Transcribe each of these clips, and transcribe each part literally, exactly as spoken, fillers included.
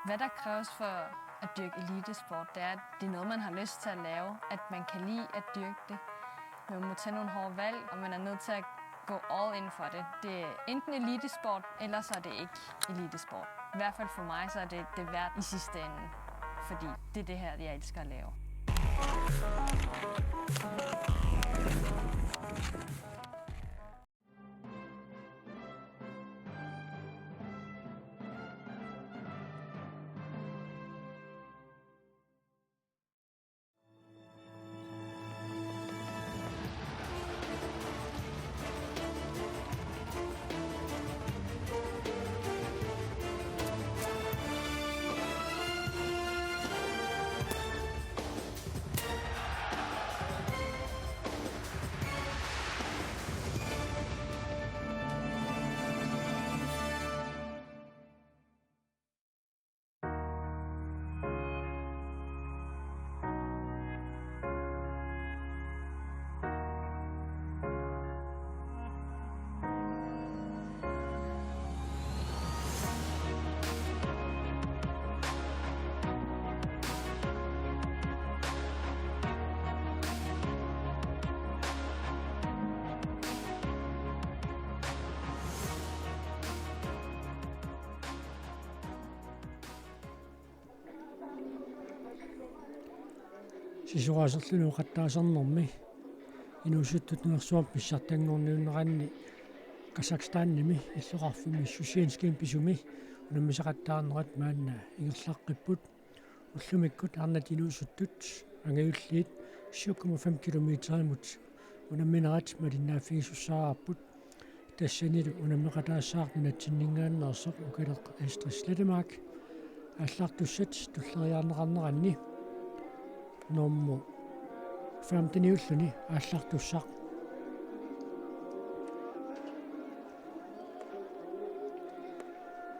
Hvad der kræves for at dyrke elitesport, det er, at det er noget, man har lyst til at lave, at man kan lide at dyrke det. Man må tage nogle hårde valg, og man er nødt til at gå all in for det. Det er enten elitesport, eller så er det ikke elitesport. I hvert fald for mig, så er det det værd i sidste ende, fordi det er det her, jeg elsker at lave. Sisoraaserluni oqattaasarnermi inuusuttut nunarsuarmi pissartanngorniunneranni Kazakhstanimi illoqarfimmi Sjusinskim pisumi unammisaqattaarnerat maanna ingerlaqqipput. Ullumikkut arnat inuusuttut angajulliit syv komma fem kilometerimut unamminerat malinnaaffigisussaavarput. Tassanilu unammeqataassaaq nunatsinninngaanneersoq ukaleq Astrid Slettemark aallartussat tulleriiaarneqarneranni normu femteniulluni aallartussaq.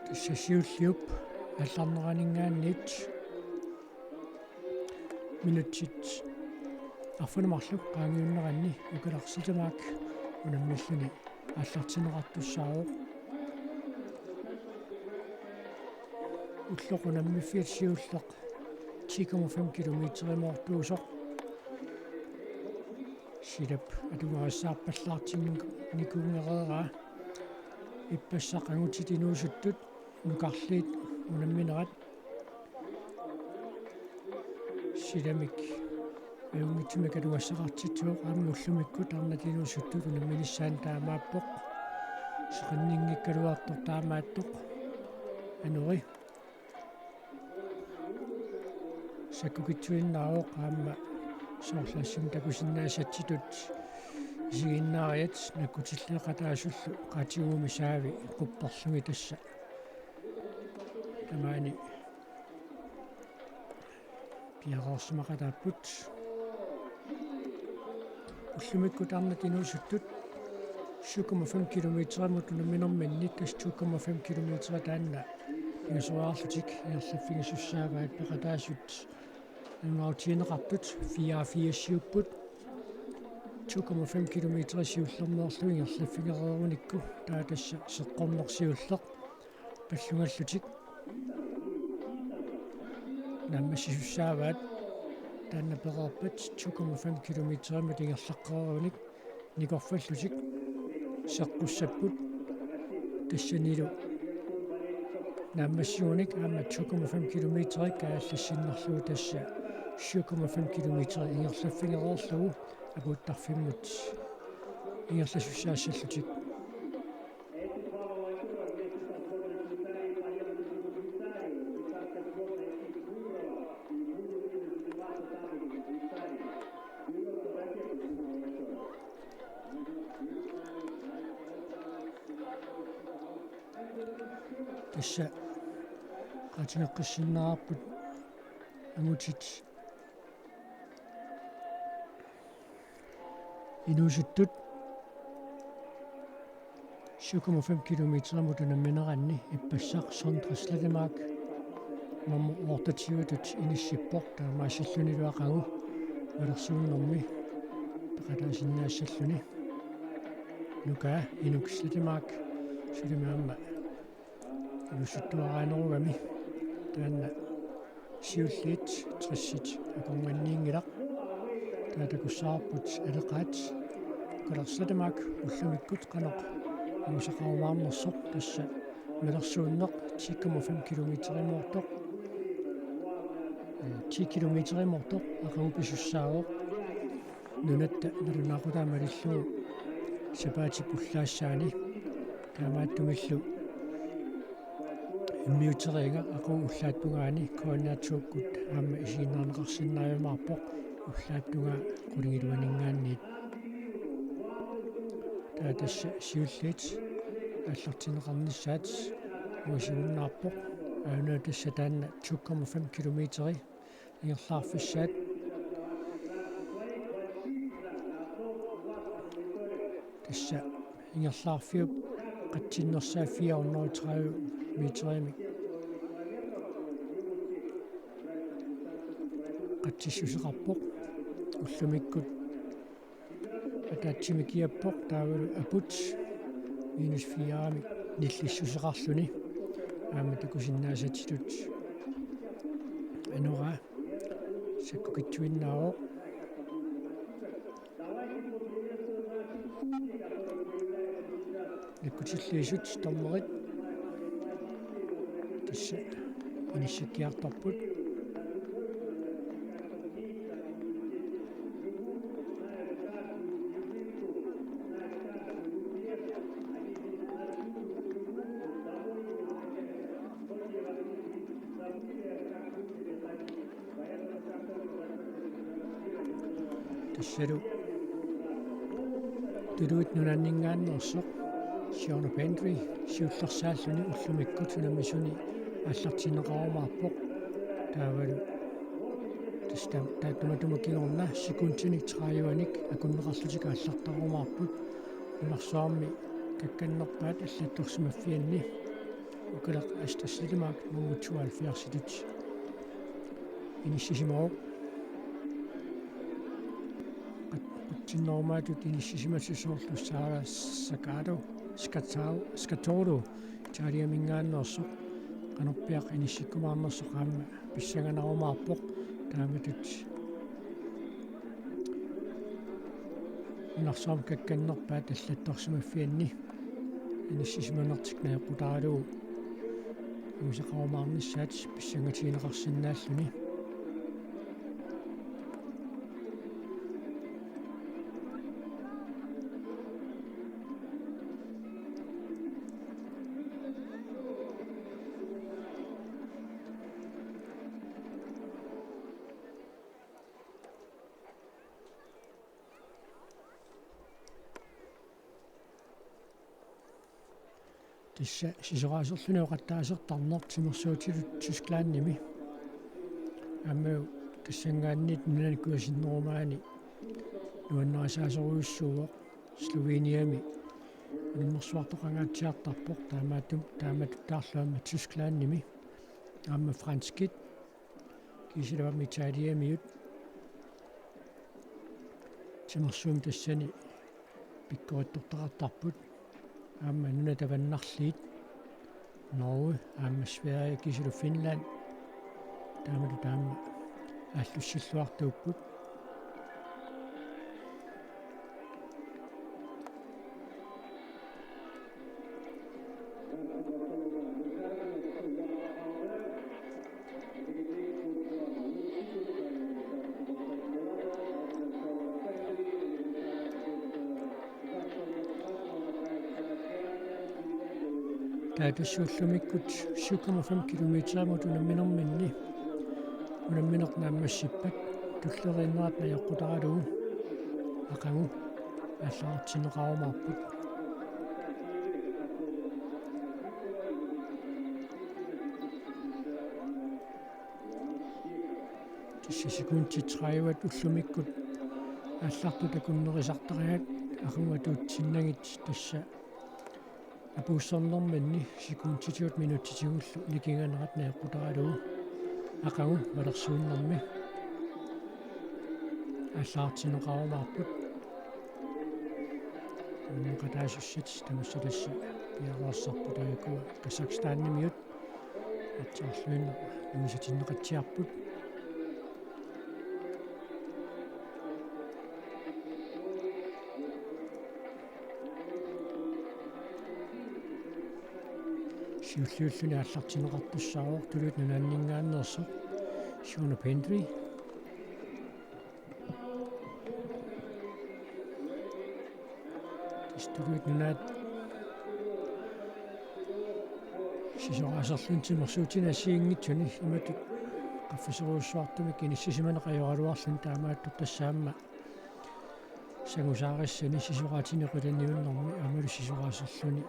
Tassa siulliup aallarneraninngaanniit minutsit arfineq-marluk qaangiunneranni ukaleq Slettemark unammilluni aallartinneqartussaavoq. Ulloq unammiffiat siulleq ti komma fem kilometerimoortuusoq. Silap atugarissaarpallaartinnikuunngereeraa. Ippassaq angutit inuusuttut nukarliit unamminerat. Silamik ajunngitsumik atugassaqartitsivoq, aamma ullumikkut arnat inuusuttut unamminissaanut taamaappoq. Seqinninngikkaluartoq taamaattoq anori. Sakkukitsuinnaavoq aamma soorlu assut takusinnaasatsinni isiginnaariat nakkutilleeqataasullu qatigummi saavi qupperlugit tassa tamaani piareersimaqataapput. Ullumikkut arnat inuusuttut syv komma fem kilometerimut unamminerminni tassa to komma fem kilometer taanna pingasoriarlutik ingerlaffigisussaavat. Peqataasut ajunngaarutiginiartut fireogfirsiupput. To komma fem kilometer siullermeerlugu ingerlaffigereerunikku taava tassa seqqorneq siulleq pallungallutik naammassisussaavaat. Taanna pereerpat to komma fem kilometerimut ingerlaqqereerunik nikorfallutik seqqussapput. Tassanilu naammassigunik aamma to komma fem kilometer kaajallassinnerlugu tassa syv komma fem kilometer ingerlaffigereerlugu apuuttarfimmut ingerlasussaassallutik. Tassa qaatigeqqissinnaavarput angutit inuusuttut syv komma fem kilometerimut unammineranni ippassaq Sondre Slettemark nummer otteogtyve-tut inissippoq, taamaassillunilu aqagu malersuunermi peqataasinnaassalluni. Nuka Inuk Slettemark sulimi aamma inuusuttuaraanerugami Taanna siulliit tressit akornanniinngilaq. Taava takussavarput aleqaat. Ukaleq Slettemark ullumikkut qanoq angusaqarumaarnersoq, tassa malersuunneq ti komma fem kilometerimoortoq. Ti kilometerimoortoq aqagu pisussaavoq. Nunatta nalunaaqutaa malillugu sapaatip ullaassaani. Taamaattumillu immiuteriiga aqagu ullaap tungaani K N R to-kkut aamma isiginnaarneqarsinnaajumaarpoq ullaap tungaa qulingiluaninngaanniit. Taava tassa siulliit aallartinneqarnissaat uasigunnaarpoq. Aajuna tassa taanna to komma fem kilometeri ingerlaarfissaat. Tassa ingerlaarfiup qatsinnersaa fire hundrede og tredive meterimik qatsissuseqarpoq. Ullumikkut ataatsimik kiappoq taavalu aput minus fire-mik nillissuseqarluni. Aamma takusinnaasatsitut anoraa sakkukitsuinnaavoq. Nakkutilliisut dommerit tassa inissikkiartorput. Tassalu Tuluit Nunaanninngaanneersoq Sean Pendry siullersaalluni ullumikkut unammisuni aallartinneqarumaarpoq. Taavalu tassa tamatuma kingorna sekundinik tredive-nik akunneqarlutik aallartarumaarput. Nunarsuarmi kakkannerpaat allattorsimaffianni ukaleq Asta Slettemark nummer tooghalvfjerdsitut inissisimavoq. Qat-, qatsinnerumaatut inissisimasut soorlu Sara Sakato, Skatau-, Skatoro, Italiaminngaanneersoq, qanorpiaq inissikkumaarnersoq aamma pissanganarumaarpoq. Taamatut nunarsuarmi kakkannerpaat allattorsimaffianni inissisimanertik najoqqutaralugu angusaqarumaarnissaat pissangatigineqarsinnaalluni. Tassa sisoraaserluni oqattaasertarneq timersuutigalugu Tysklandimi. Aamma tassanngaanniit nunani kujasinnerumaani nuannarisaasorujussuuvoq. Sloveniami unammersuartoqangaatsiartarpoq, taamaattumik taamatuttaarlu aamma Tysklandimi aamma franskit kiisalu aamma Italiamiut timersuumik tassani pikkorittortaqartarput. Aamma nunat avannarliit Norge aamma Sverige kiisalu Finland taamatut aamma aallussilluartuupput. Taava tassa ullumikkut syv komma fem kilometerimut unamminerminni unammineq naammassippat tulleriinnerat najoqqutaralugu aqagu aallartinneqarumaarput. Tassa sekundit tredive ullumikkut aallartut akunnerisartariat aqagu atuutsinnagit tassa apuussornerminni sekunditigut minuttitigullu nikinganerat najoqqutaralugu aqagu malersuunnermi aallartinneqarumaarput. Unnuqataasussat tamassi tassa piareersarput taakku Kazakhstanimiut. Atsiarluinnaq nuisatinneqatsiarput. Siulliulluni aallartinneqartussaavoq Tuluit Nunaanninngaanneersoq Sean Pendry. Tassa Tuluit Nunaat sisoraaserluni timersuutini assigiinngitsuni imatut qaffaserujussuartumik inissisimaneq ajoraluarluni, taamaattoq tassa aamma sangusaarissani sisoraatini qilaniunnermi aammalu sisoraaserluni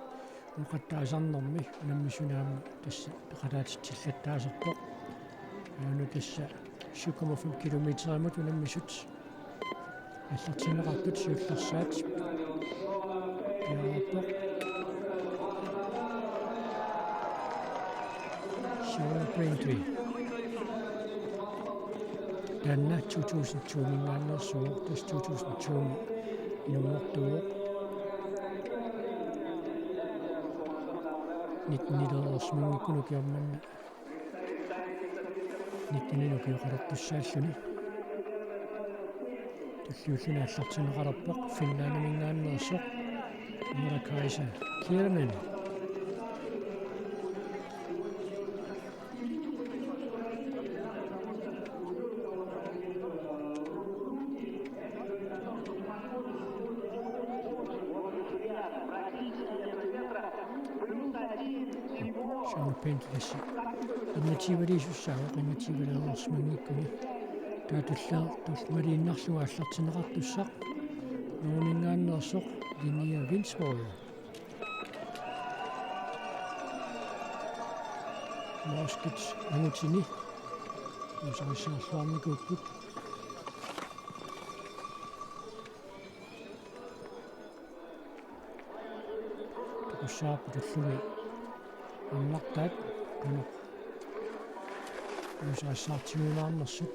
ooqattaasarnermi unammisuni aamma tassa peqataatitsillattaasarpoq. Aana tassa syv komma fem kilometerimut unammisut aallartinneqartut siullersaat piareerpoq Sean Pendry. Taanna to tusind to-minngaanneersoq, tassa to tusind to-mi inunngortuuvoq. Nitten-ilereersimanngikkunik ukioq manna nitten-inik ukioqalertussaalluni. Tulliulluni aallartinneqalerpoq Finlandiminngaanneersoq Mura-Kaisa Kiermen. Sean Pendry tassa enogtyve-liisussaavoq, enogtyve-lereersimanngikkuni. Taava tullia-, tulliulluni maliinnarlugu aallartinneqartussaq Norgeminngaanneersoq Linnea Winsvold. Norskit angutini nuusarisiarluarnikuupput. Takussavarput ullumi arnartaat qanoq nuusarissaartigiumaarnersut.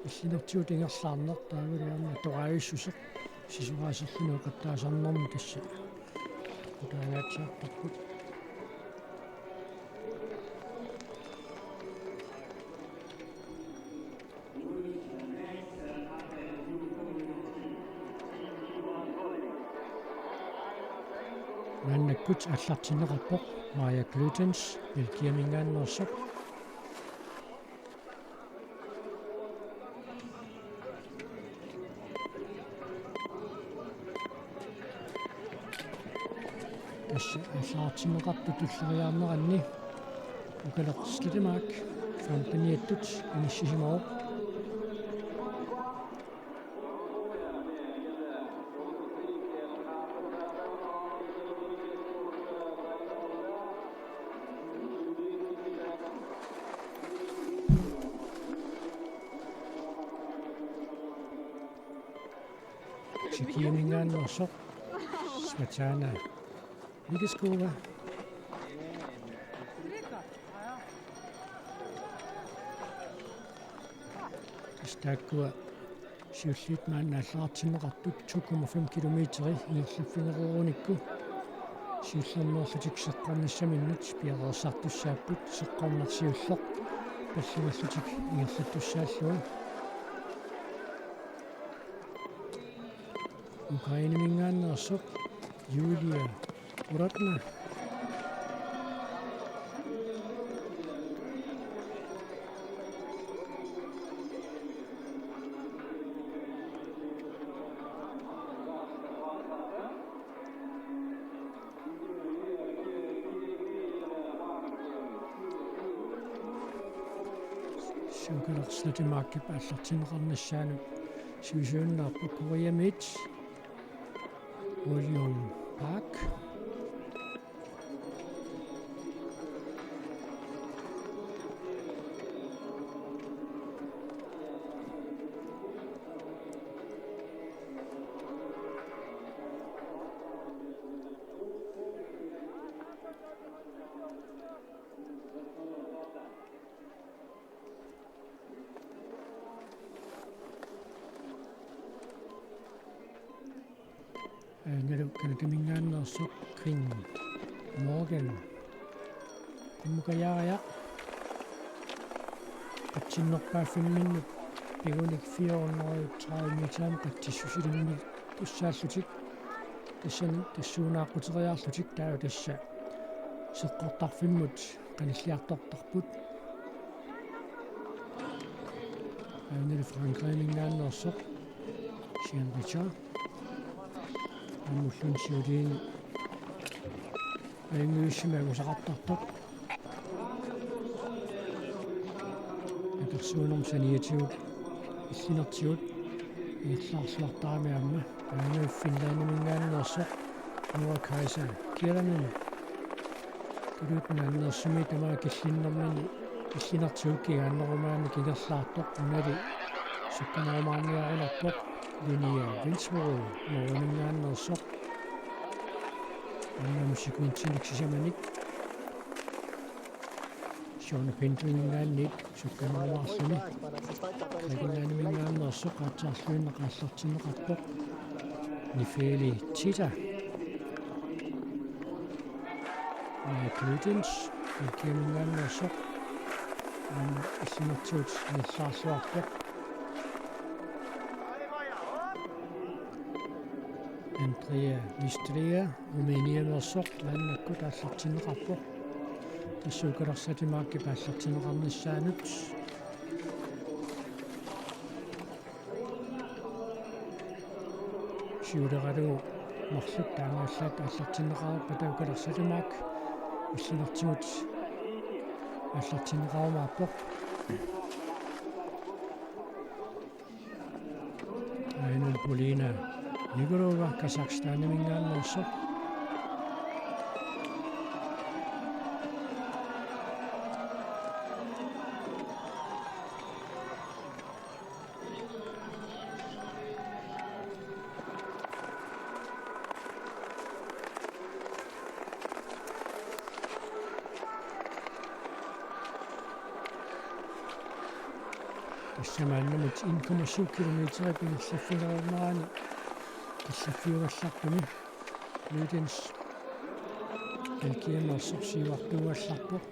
Illinertigut ingerlaarneq taavalu aamma atoraajussuseq sisoraaserluni ooqattaasarnermi tassa peqataangaatsiartarput. Maannakkut aallartinneqarpoq Maja Glutens, Belgiaminngaanneersoq. Tassa aallartinneqartut tulleriiaarneranni Ukaleq Slettemark femteniattut inissisimavoq. Tjekkiaminngaanneersoq Smetana Mikeskova. Tassa taakkua siulliit maanna aallartinneqartut to komma fem kilometeri ingerlaffigereerunikku siullermeerlutik seqqornissaminnut piareersartussaapput, seqqorneq siulleq pallugallutik ingerlattussaallugu. Ukraineminngaanneersoq Julia Uratna. Ukaleq Slettemarkip aallartinneqarnissaanut sivisuinnarpoq Koreamiit William Park. Aana Canadaminngaanneersoq Quinn Morgan. Qummukajaariaq. Sinnerpaaffimminnut pigunik fire hundrede tredive meter qatsissusilinnik tussaallutik. Tassani tassuunaaqquteriarlutik taava tassa seqqortarfimmut qanilliartortarput. Aamma Frankrigimingaanneersoq Jean Richard. Aamma ulluni siuliini ajunngivissumik angusaqartartoq. Apersuunermut saniatigut illinertigut ingerlaarluartarami aamma. Aamma Finlandimingaanneersoq Noah Kaisa Kiranen. Tuluit Nunaanneersumi tamaat killinnermini illinertigut kingaannerumaannik ingerlaartoq, unali sukkanerumaarniarunarpoq Linnea Winsborough Norgeminngaanneersoq. Aamma sekvensinik sisamanik Sean Pendleymingaanniit sukkanerumaarluni. Grækenlandimingaanneersoq aatsaarluinnaq aallartinneqarpoq Nefeli Tita. Maja Klütens, Belgiamingaanneersoq, aamma illinertigut ingerlaarluarpoq. Andrea Mistria, Rumæniameersoq, maannakkut aallartinneqarpoq. Tassa Ukaleq Slettemarkip aallartinneqarnissaanut. Siuleralugu marluk taamaallaat aallartinneqarpata Ukaleq Slettemark illinertigut aallartinneqarumaarpoq. Aamma Polina Yegorova Kazakhstaniminngaanneersoq. Tassa maannamut en komma syv kilometer ingerlaffigereernerani killiffiugallartumi Klütens Belgiameersoq siuartuugallarpoq.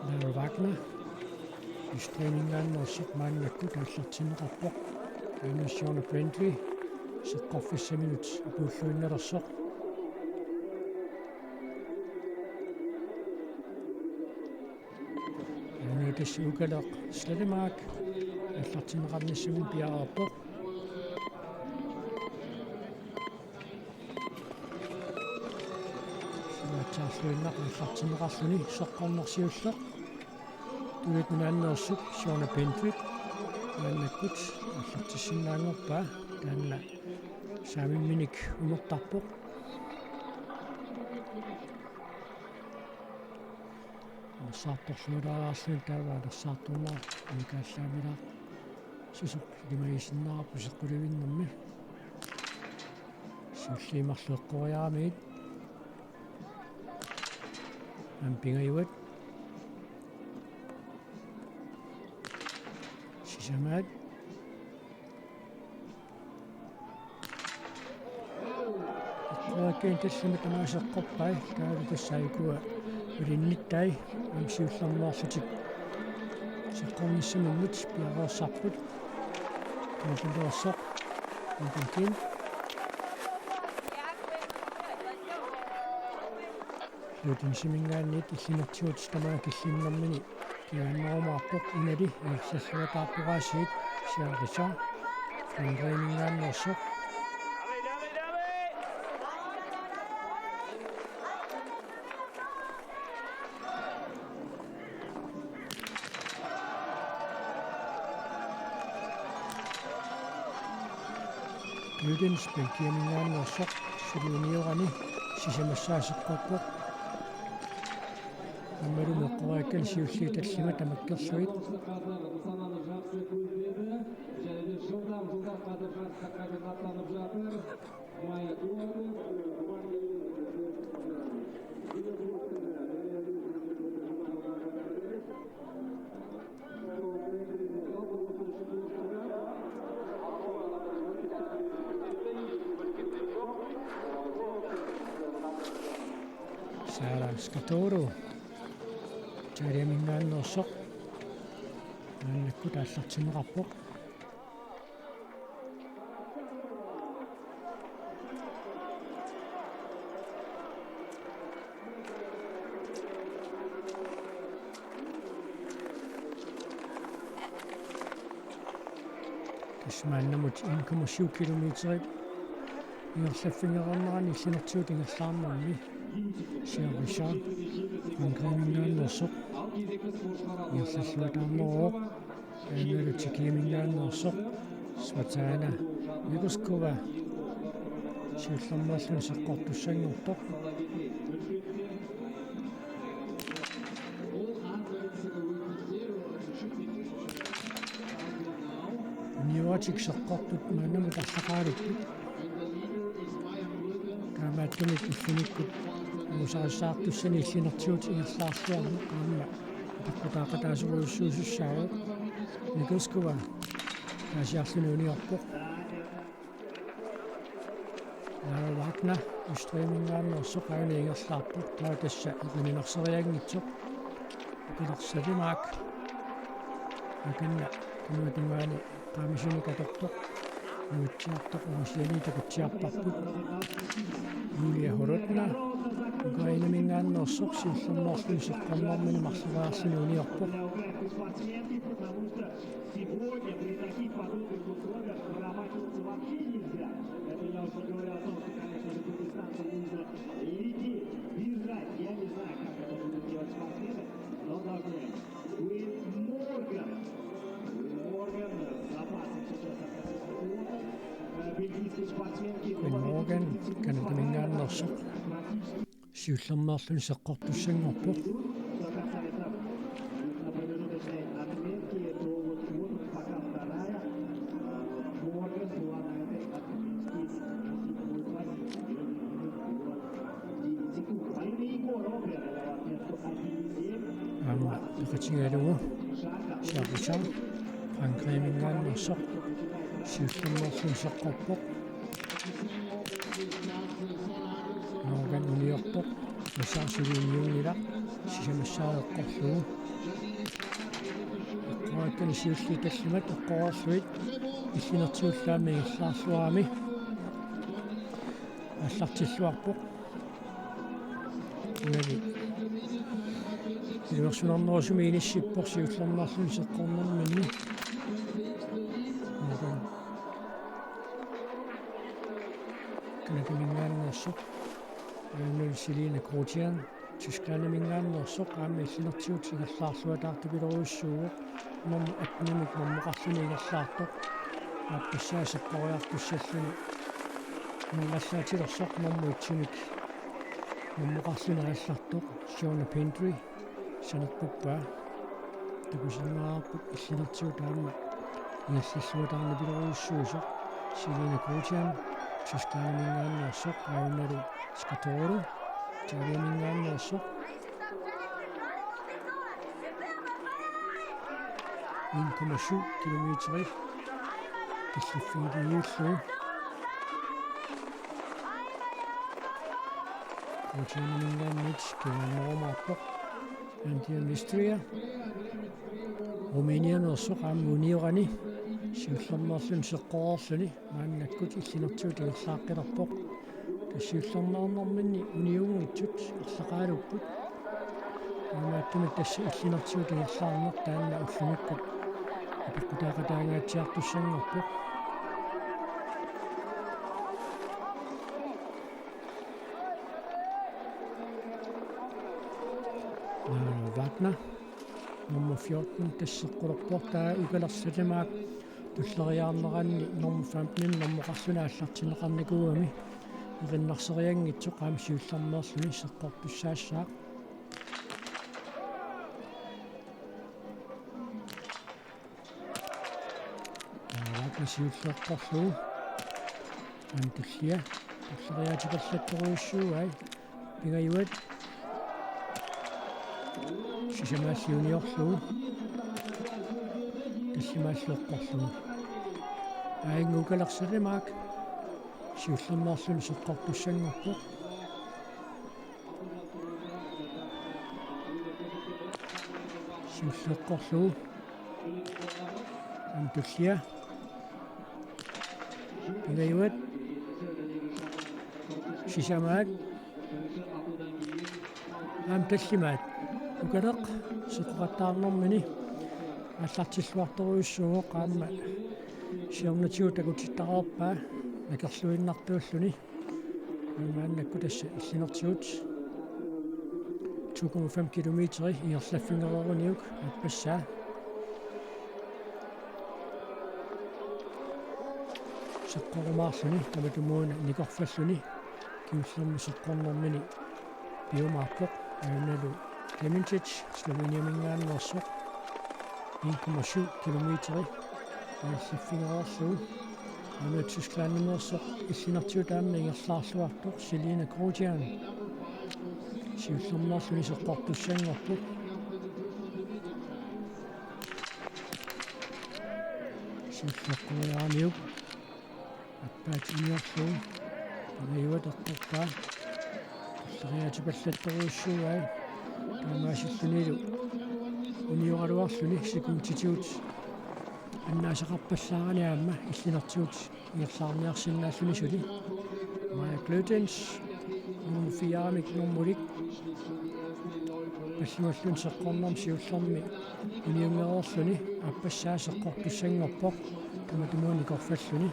Larry Wagner Østrigimingaanneersoq maannakkut aallartinneqarpoq. Aamma Sean Pendley seqqorfissaminut apuulluinnalersoq. Aamma tassa Ukaleq Slettemark aallartinneqarnissaminut piareerpoq. Siuatsiarluinnaq aallartinneqarluni seqqorneq siulleq. Tuluit Nunaanneersup Sean Pendley maannakkut aallartissinnaanngorpaa, taanna saamimminik umertarpoq. Anersaartorlualaarluni taava anersaartornera unikaallaamilaa. Susoq ilimagisinnaarpoq seqqulivinnermi. Siulliit marluk eqqoriaramiit. Aamma pingajuat. Sisamaat. Eqqoriakkani tallimat tamaasa eqqorpai, taavalu tassa ukua malinnittaat aamma siullermeerlutik seqqornissaminnut piareersarput. Qanillilersoq. Anton Kim. Klütensiminngaanniit illinertigut tamaat killinnermini kingaannerumaarpoq, unali ingerlalluataarpoq aasiit Jean Richard Frankrigimingaanneersoq. Klütens Belgiaminngaanneersoq suli uniorani sisamassaa seqqorpoq. Aammalu eqqoriakkani siulliit tallimat tamakkerlugit. Sara Scatoro, Italiaminngaanneersoq, Maannakkut aallartinneqarpoq. Tassa maannamut en komma syv kilometer ingerlaffigereernerani illinertigut ingerlaarnermi Serge Richard Frankrigimingaanneersoq ingerlalluataarneruvoq. Aammalu Tjekkiaminngaanneersoq Svetlana Mikuskova siullermeerluni seqqortussanngorpoq. Unioratik seqqortut maannamut aallaqaarupput. Taamaattumik illumikkut usarissaartussani illinertigut ingerlaarluarneq aamma apeqqutaaqataasorujussuusussaavoq. Mikuskova taasiarluni uniorpoq. Laura Wagner Østrigimingaanneersoq aana ingerlaarpoq, taava tassa eqininerserianngitsoq. Ukaleq Salimaak akanna tungaani qaamisunik atortoq, nuutsiartoq ungasiani takutsiarparput. Julia Horotna Ukrainamingaanneersoq siullermeerluni seqqornermini marloriarluni uniorpoq. Сегодня при таких погодных условиях промахиваться вообще нельзя. Это я уже говорю о том, что, конечно, эту дистанцию нужно идти, бежать. Я не знаю, как это будут делать спортсмены, но должны. Уин Морган. Уин Морган с запасом сейчас относительно кулака. Э, бельгийской спортсменки. Quinn Morgan, Canadamingaanneersoq. Siullermeerluni seqqortussanngorpoq. Aamma peqatigalugu Serge Richard Frankrigimingaanneersoq siullermeerluni seqqorpoq. Morgan uniorpoq, Richard suli uniunngilaq, sisamassaa eqqorlugu. Eqqoriakkani siulliit tallimat eqqorluit illinertigullu aamma ingerlaarluarami aallartilluarpoq. Unali iluarsunarnerusumik inissippoq siullermeerluni seqqornerminni. Morgan Canadamingaanneersoq. Aammalu Selina Grotian Tysklandimingaanneersoq aamma illinertigut ingerlaarluataartupilorujussuuvoq. Nummer attenimik normoqarluni ingerlaartoq. Aappassaa seqqoriartussalluni nerrallaatilersoq nummer etsimik normoqarluni aallartoq Shona Pendry sanerpappaa. Takusinnaavarput illinertigut aamma ingerlalluataarnipilorujussuusoq. Selina Grotian Tysklandimingaanneersoq, Aunari Skatoro Italiamingaanneersoq. En komma syv kilometeri killiffigiiullugu. Grotianimingaanniit kingunerumaarpoq. Antia Mestria Rumæniameersoq aamma uniorani siullermeerluni seqqoreerluni maannakkut illinertigut ingerlaaqqilerpoq. Tassa siullermeernerminni uniunngitsut arlaqaaluupput. Taamaattumik tassa illinertigut ingerlaarneq taanna ullumikkut apeqqutaaqataangaatsiartussanngorpoq. Wagner, nummer fjorten, tassa seqqolerpoq, taava Ukaleq Salimaak tulleriiaarneranni nummer femten normoqarluni aallartinneqarnikuugami, erinnarserianngitsoq aamma siullermeerluni seqqortussaassaaq. Wagner siulleeqqorlugu. Aamma tullia tulleriiaatikallattorujussuuai. Pingajuat sisamaalli uniorlugu. Tallimaallu eqqorlugu. Aajuna Ukaleq Salimaak siullermeerluni seqqortussanngorpoq. Siulleeqqorlugu. Aamma tullia. Pingajuat. Sisamaat. Aamma tallimaat. Ukaleq seqqoqattaarnermini aallartilluartorujussuuvoq, aamma siornatigut takutittareerpaa nakerluinnartuulluni. Maannakkut tassa illinertigut to komma fem kilometeri ingerlaffigereeruniuk aappassaa. Seqqorumaarluni tamatumuuna nikorfalluni kingullermi seqqornermini piumaarpoq. Aanalu Klemenčić Sloveniaminngaanneersoq en komma syv kilometeri ingerlaffigereerlugu. Aana Tysklandimeersoq illinertigut aamma ingerlaarluartoq Selina Grotian. Siullermeerluni seqqortussanngorpoq. Siulleqquiaramiuk. Appaat uniorlugu. Pingajuat eqqortaa. Tulleriaatipallattorujussuugai. Taamaasillunilu unioraluarluni sekunditigut annaasaqarpallaarani aamma illinertigut ingerlaarniarsinnaalluni suli. Maja Glødens, nummer fire-mik, nummerik. Palluallun seqqornermi siullermi uniungereerluni aappassaa seqqortussanngorpoq, tamatumuuna nikorfalluni.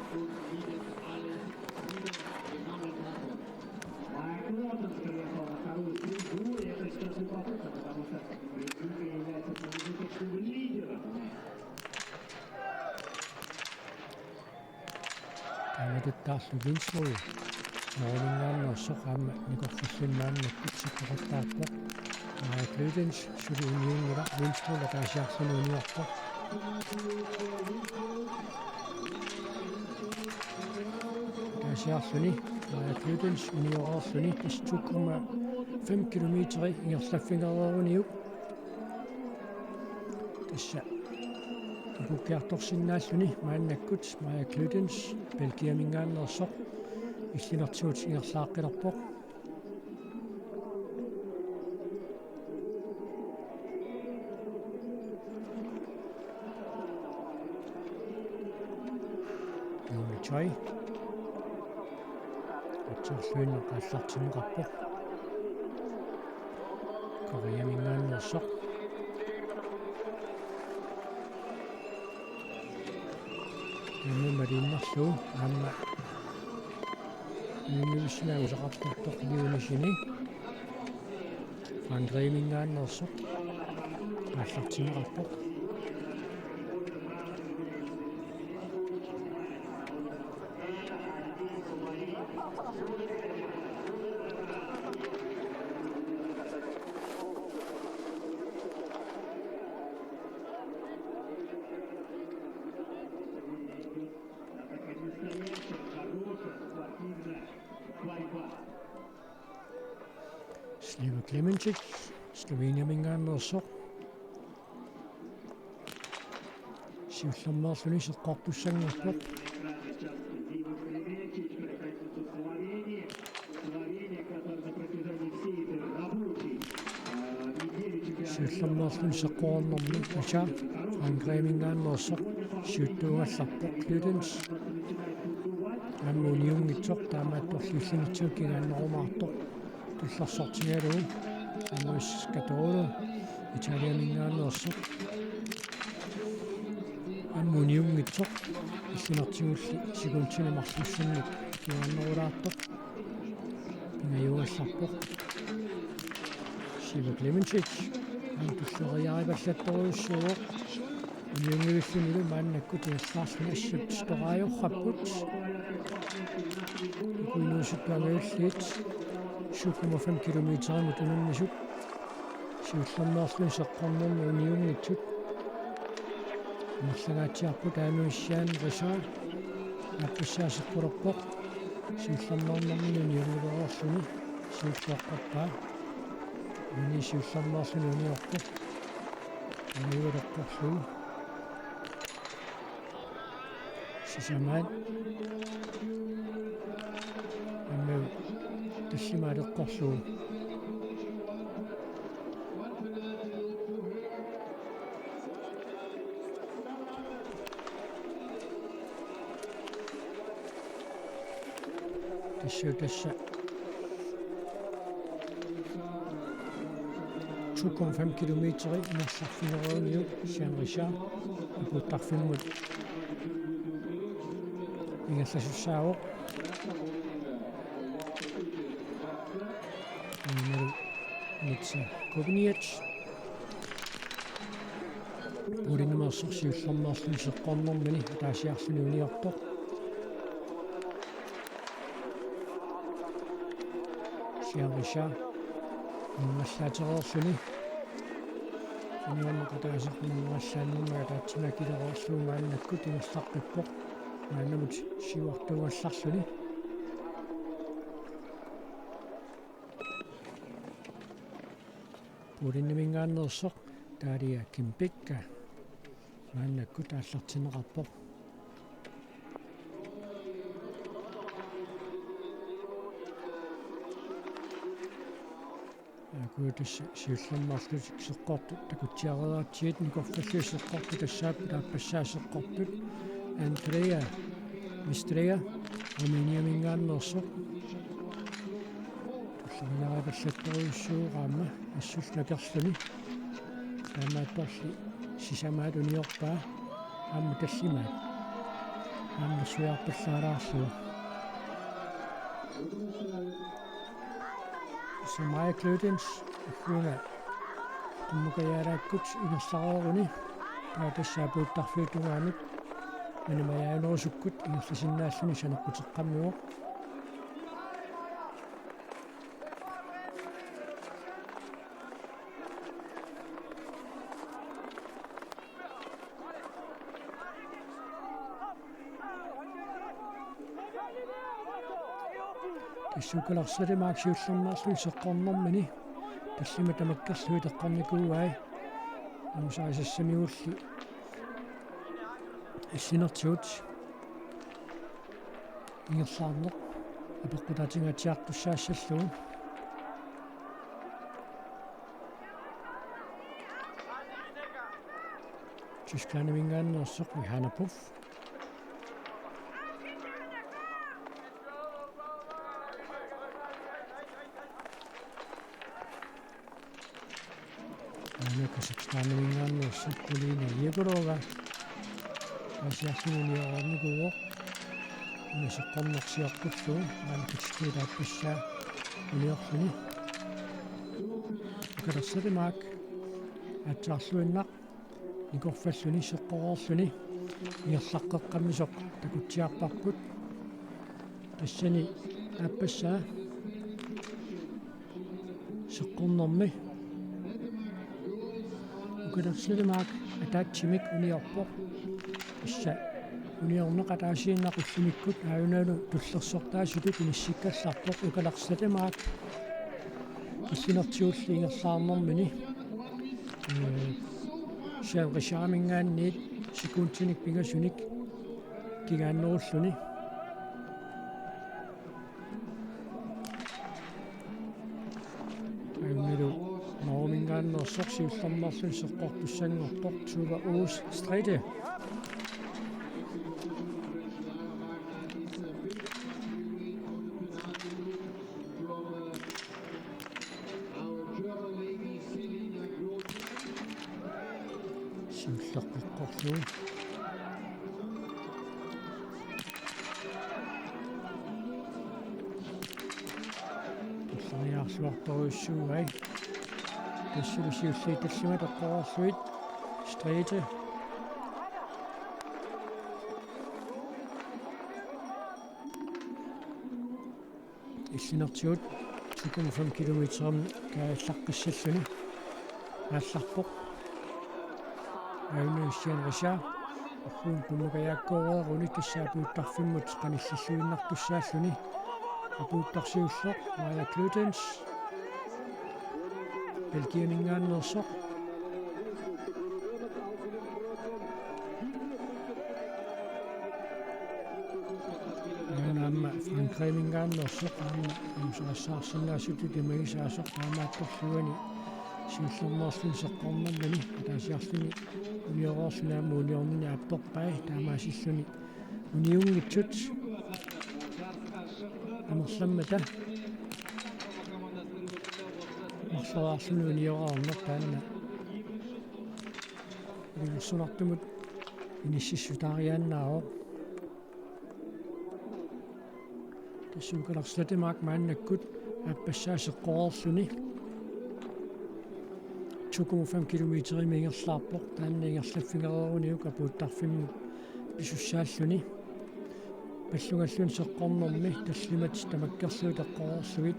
Taamatuttaarlu Winsvold Norgeminngaanneersoq aamma nikorfalluni maannakkut seqqoqattaarpoq. Maja Glødens suli uniunngilaq, Winsvold ataasiarluni uniorpoq. Ataasiarluni Maja Glødens unioreerluni tassa to komma fem kilometeri ingerlaffigereeruniuk. Tassa kipukkiartorsinnaalluni maannakkut Maja Glødens Belgiaminngaanneersoq illinertigut ingerlaaqqilerpoq. Julie Choi. Atserluinnaq aallartinneqarpoq. Koreaminngaanneersoq. Aamma maliinnarlugu aamma uniunngivissumik angusaqartartoq Liu Nishini. Frankrigimingaanneersoq aallartinneqarpoq. Sliva Klemenčić, Sloveniaminngaanneersoq. Siullermeerluni seqqortussanngorpoq. Siullermeerluni seqqornermi Richard Frankrigimingaanneersoq siuttuugallarpoq. Glødens aamma uniunngitsoq, taamaattorli illinertigut kingaannerumaartoq tullersortigalugu. Aamma Scatolo Italiaminngaanneersoq aamma uniunngitsoq, illinertigulli sekundinik marlussunnik kingaannerulaartoq. Pingajugallarpoq. Sliva Klemenčić aamma tulleriiaaripallattorujussuuvoq. Uniunngivillunilu maannakkut ingerlaarluni assut toraajorrapput. Uku inuusuttut angajulliit syv komma fem kilometerimut unammisut. Siullermeerluni seqqornermi uniunngitsut. Amerlangaatsiarput Anussian Richard. Aappassaa seqqulerpoq. Siullermeernermini uniunngilluarluni siulleqqorpaa. Uani siullermeerluni uniorpoq. Uani ualeqqorlugu. Sisamaat. Aamma tallimaat eqqorlugu. Assut tassa to komma fem kilometeri ingerlaarfigereeruniuk Jean Richard apuuttarfimmut ingerlasussaavoq. Aammalu Mitsa Kobniets. Puulinnut amersoq siullermeerluni seqqornermini ataasiarluni uniorpoq. Jean Richard. Ingerlaatereerluni. Uniorneq ataaseq ingerlaannarmat ataatsimoorluni akileroorlugu maannakkut ingerlaqqippoq. Maannamut siuartuugallarluni. Puulinniminngaanneersoq Daria Kimbekka maannakkut aallartinneqarpoq. Aakuutis siullermeerlutik seqqortut takutsiareeratsigit, nikorfallutik seqqortut tassaapput aappassaa seqqortut. Andrea Mistrea Rumæniaminngaanneersoq. Tulleriiaaripallattorujussuuvoq aamma assullu nakerluni. Taamaattorli sisamaat uniorpaa aamma tallimaat. Aamma suiarpallaalaarlugu. Maja Klødens ulluna qummukajaaraakkut ingerlareeruni. Taava tassa apuuttarfiup tungaanut manumajaanerusukkut ingerlasinnaalluni saneqquteqqammivoq. Tassa Ukaleq Slettemark siullermeerluni seqqornermini tallimat tamakkerlugit eqqornikuuai. Amusaasassamigulli illinertigut ingerlaarneq apeqqutaatingaatsiartussaassallugu. Tysklandiminngaanneersoq Johanna Puff. Aana Kazakhstaniminngaanneersoq Polina Yegorova. Aasiarluni unioreernikuuvoq. Una seqqorneq sioqqullugu, maanna katittuutaat tassa uniorluni. Ukaleq Slettemark aatsaarluinnaq nikorfalluni seqqoreerluni ingerlaqqeqqammisoq takutsiarparput. Tassani aappassaa seqqornermi Ukaleq Slettemark ataatsimik uniorpoq. Tassa uniorneq ataasiinnaq ullumikkut aajunalu tullersortaasutut inissikkallarpoq Ukaleq Slettemark illinertigulli ingerlaarnermini. Ee, Jean Richardiminngaanniit sekuntinik pingasunik kingaannerulluni. Aammalu Norgeminngaanneersoq siullermeerluni seqqortussanngorpoq Tuva Aas Stræde. Siulleq eqqorlugu. Tulleriiaarluartorujussuugai. Tassalu siulliit tallimat eqqorluit. Stræde. Illinertigut to komma fem kilometerimut kaajallaqqissalluni aallarpoq. Aajuna Jean Richard. Ulluni qummukajaakkooreeruni tassa apuuttarfimmut qanillilluinnartussaalluni. Apuuttarsiulleq Maja Klødens. Belgiaminngaanneersoq. Aana aamma Frankrigiminngaanneersoq aamma amusaassaarsinnaasutut imagisaasoq taamaattorluani siullermeerluni seqqornermini ataasiarluni unioreerluni aamma uniornini aapperpai taamaasilluni uniunngitsut. Marlammata marloriarluni unioraarneq taanna. Ilungersunartumut inississutaariaannaavoq. Tassa Ukaleq Slettemark maannakkut aappassaa seqqoreerluni to komma fem kilometerimik ingerlaarpoq, taanna ingerlaffigereeruniuk apuuttarfimmut pisussaalluni. Pallungalluni seqqornermi tallimat tamakkerlugit eqqoreerlugit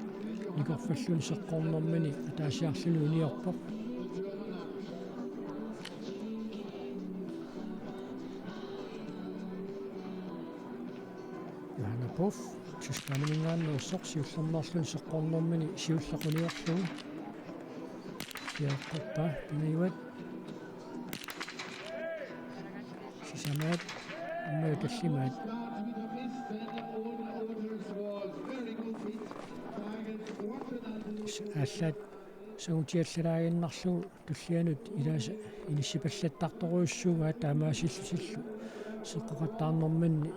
nikorfalluni seqqornermini ataasiarluni uniorpoq. Johanna Puff, Tysklandiminngaanneersoq, siullermeerluni seqqornermini siulleq uniorlugu. Siaqqorpa piniuat. Sisamaat, aamma tallimaat. Aallaat sangutiallalaaginnarlugu tullianut ilaasa inissipallattartorujussuugaat taamaasillutillu seqqoqattaarnerminni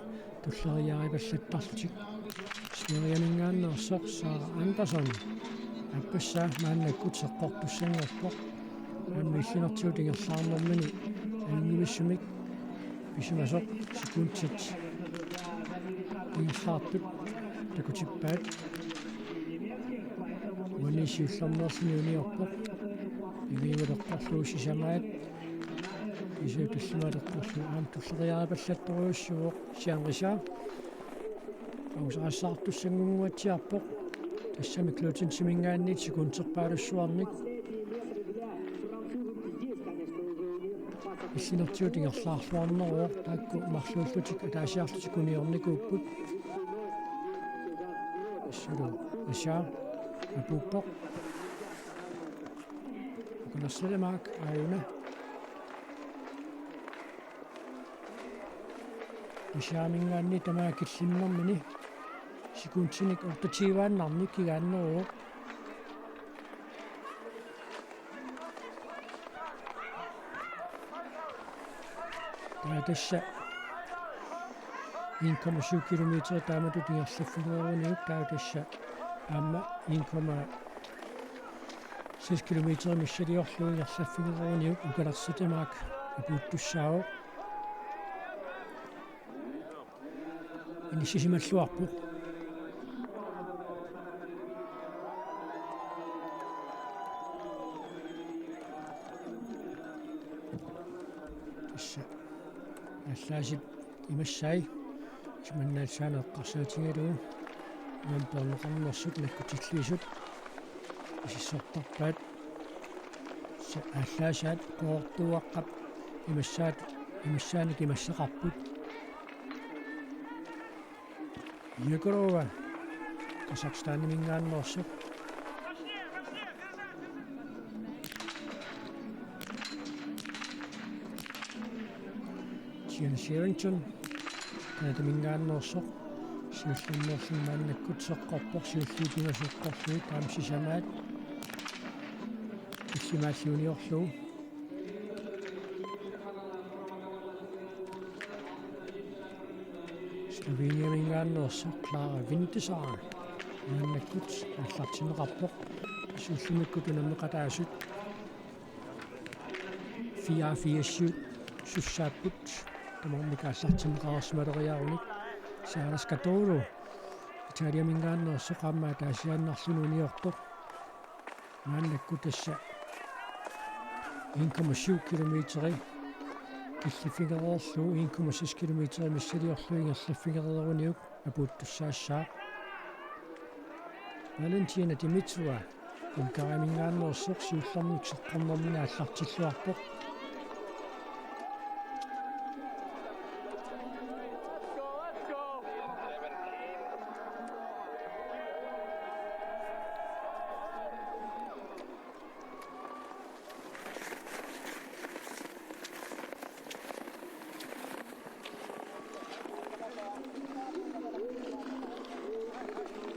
tulleriiaaripallattarlutik. Sverigeminngaanneersoq Sara Andersson aappassaa maannakkut seqqortussanngorpoq. Aamma illinertigut ingerlaarnermini ajunngivissumik pisimasoq sekundit ingerlaartut takutippaat. Uani siullermeerluni uniorpoq. Piniuat eqqorlugu sisamaat. Kisianni tallimaat eqqorlugu aamma tulleriiaaripallattorujussuuvoq Sianrisa. Angusaqassaartussanngornitsiarpoq. Tassami Klutensiminngaanniit sekunderpaalussuarnik. Illinertigut ingerlaarluarneruvoq, taakku marluullutik ataasiarlutik uniornikuupput. Tassalu Asia apuuppoq. Ukaleq Slettemark aajuna. Asiaminngaanniit tamaat killinnermini sekundinik otteogtyveannarnik kigaanneruvoq. Taava tassa en komma syv kilometer taamatut ingerlaffigereeruniuk, taava tassa aamma en komma seks kilometer missiliorlugu ingerlaffigereeruniuk Ukaleq Slettemark apuuttussaavoq. Inissisimalluarpoq. Tassa aallaasip imassai. Simannaatsaana eqqarsaatigalugu nummerneqarnersut nakkutilliisut isissortarpaat. Tassa aallaasaat Qoortuuaqqap imassaat, imassaanik imassaqarput. Yegorova, Kazakhstaniminngaanneersoq. Sian Sherrington, Canadaminngaanneersoq, siullermeerluni maannakkut seqqorpoq, siulliit pingasut eqqorlugit aamma sisamaat. Illimaalli uniorlugu. Sloveniaminngaanneersoq Klara Vintesaar maannakkut aallartinneqarpoq. Siullermikkut unammeqataasut fireogfirs sussaapput, tamarmik aallartinneqareersimaleriarunik. Sara Scattoro Italiaminngaanneersoq aamma ataasiaannarluni uniortoq. Maannakkut tassa en komma syv kilometeri killiffigereerlugu, en komma seks kilometeri missiliorlugu ingerlaffigereeruniuk apuuttussaassaaq. Valentina Dimitrova Bulgariaminngaanneersoq siullermik seqqornermini aallartilluarpoq.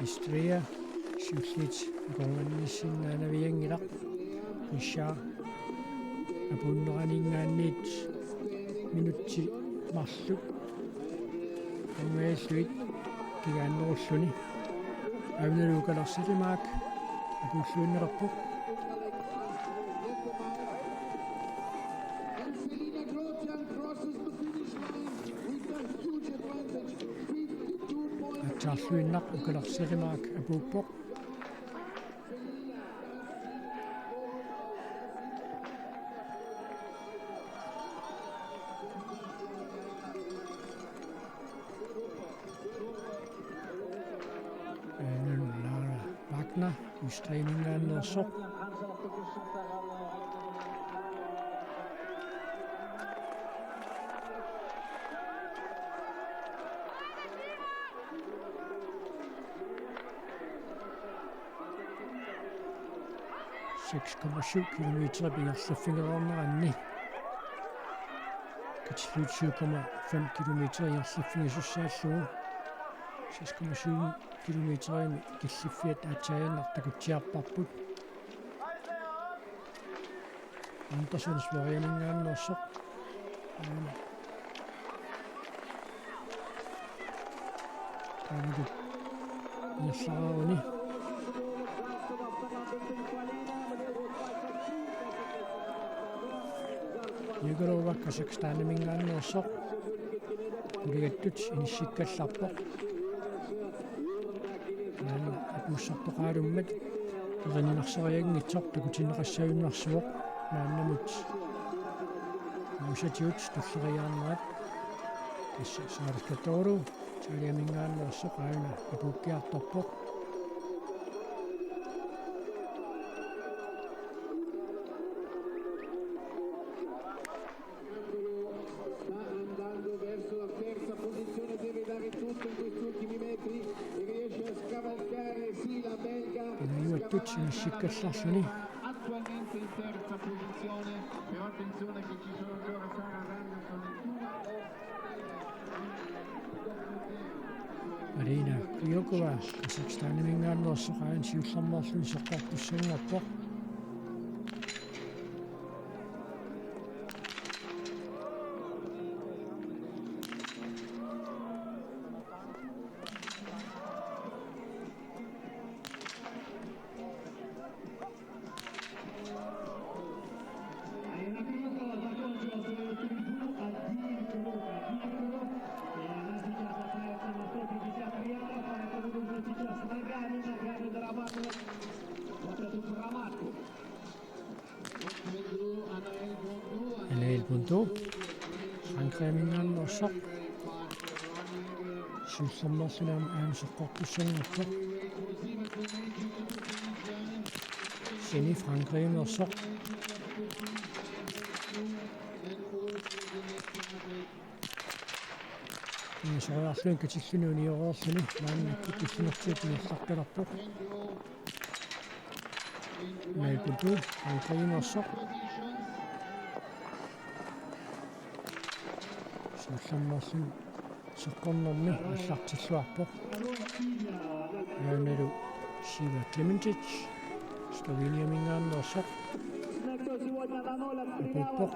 Istria siulliit akornanniissinnaanavianngilaq. Kisianni apuunneraninngaanniit minutsit marluk angajallugit kigaannerulluni. Aamma Ukalersimaak apuulluinnalerpoq. Aatsaarluinnaq Ukalersimaak apuuppoq. Aamma Laura Wagner, Østrigiminngaanneersoq. Seks komma syv kilometer ingerlaffigereerneranni. Katillugu syv komma fem kilometer ingerlaffigisussaallugu. Seks komma syv kilometerimi killiffiat aatsaaginnaq takutsiarparput. Andersen Sverigeminngaanneersoq. Aana. Taamaakkut ingerlareeruni. Nikolova Kazakhstaniminngaanneersoq. Quligattut inissikkallarpoq. Maanna apuussortoqaralummat erinarsoorianngitsoq takutinneqassagunarpoq maannamut. Uusatigut tulleriiaarnerat. Tassa Saalu Katoru, Italiaminngaanneersoq aana apuukkiartorpoq. Sta andando verso la terza posizione, deve dare tutto in questi ultimi metri e riesce a scavalcare, sì, la belga. Pingajuattut inissikkallarluni. Attualmente in terza posizione, però attenzione che ci sono ancora Sara Anderson e Tua. Marina Kriokova, Kazakhstaniminngaanneersoq aana siullermeerluni seqqortussanngorpoq. Anaël Bondu, Frankrigiminngaanneersoq. Siullermeerluni aana seqqortussanngorpoq. Seni Frankrigimiinneersoq. Ingasooriarluni katilluni unioreerluni maannakkut tullinertigut ingerlakkalerpoq. Anaël Bondu, Ukrainersoq. Siullermeerluni seqqornermi aallartilluarpoq. Aanalu Siva Klementic, Sloveniaminngaanneersoq. Apuuppoq.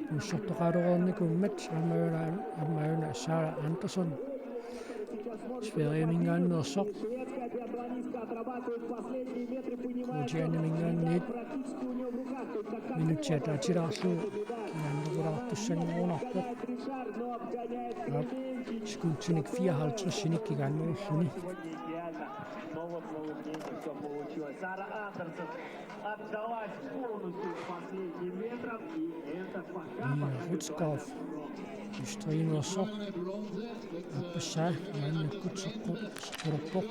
Apuussortoqaralernikuummat aamma una, aamma una Sara Anderson Sverigeminngaanneersoq. Kvotianiminngaanniit minutsit ataatsilaarlugu kinaannerulaartussanngorunarpoq. Aap, sekundinik fireoghalvtredsinik kinaannerulluni. Отдалась полностью в последний метр, и это пока... Nina Rutskov, Østrigimiinneersoq. Aappassaa maannakkut seqqu-, seqqorpoq.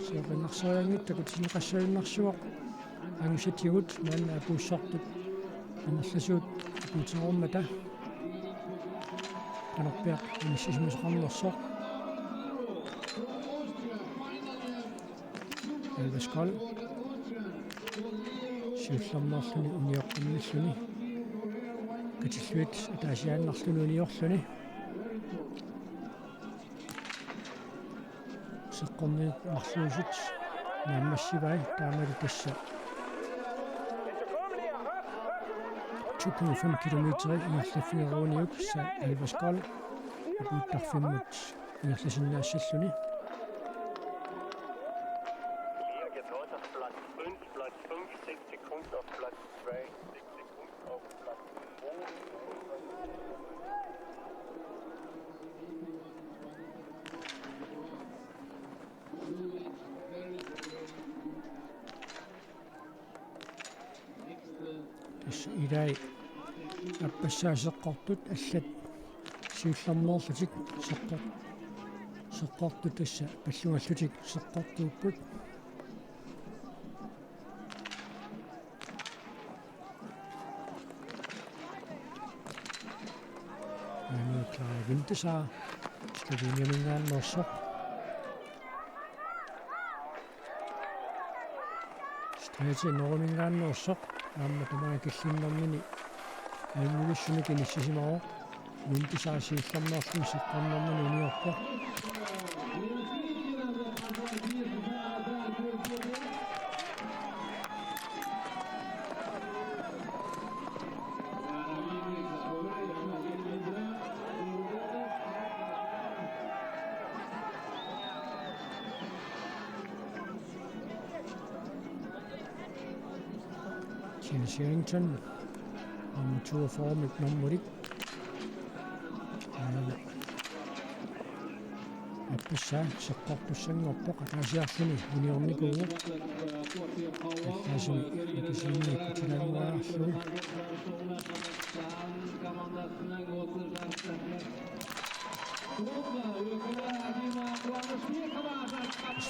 Seeqinnarsorianngitsoq takutinneqassagunarpoq. Angusatigut maanna apuussortut amerlasuut apuutereermata. Qanorpiaq inissisimasoqarnersoq. Ylva Skjold. Siullermeerluni unioqqummilluni. Katilluit ataasiaannarluni uniorluni. Seqqorniit marluusut naammassivai taamalu tassa. to komma fem kilometer ingerlaffigeruuniuk Sa-, Alva Skold apuuttarfimmut ingerlasinnaassalluni. Tassa ilai aappassaa seqqortut allat siullermeerlutik seqqor-, seqqortut tassa pallugallutik seqqortuupput. Aamma Clara Wintesaar Sloveniaminngaanneersoq. Strate Norgeminngaanneersoq aamma tamaat killinnermini ajunngivissumik inissisimavoq. Wintesaar siullermeerluni seqqornermini uniorpoq. Tina Sherrington, nummer toogfyrre, nummerit. Aappassaa seqqortussanngorpoq, ataasiarluni uniornikuuvoq. Allaasimi Makisiini ikkutilaannguaarlugu.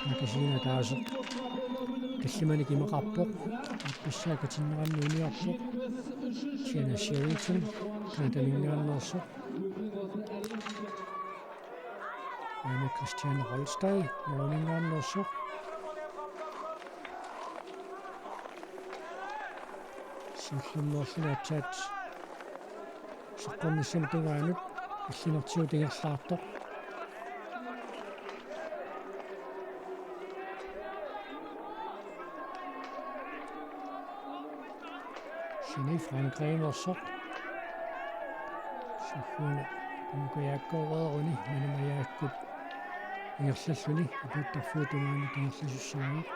Makisiini ataaseq tallimanik imaqarpoq. Aappassaa katinneranni uniorpoq. Tina Sherrington, Canadaminngaanneersoq. Aamma Christiane Rolstad, Norgeminngaanneersoq. Siullermeerluni aatsaat seqqornissamut tungaanut illinertigut ingerlaartoq. Sini Frankrigimeersoq. Sufuna kumukajaakkooreeruni manumajaakkut ingerlalluni apuuttarfiup tungaanut ingerlasussaavoq.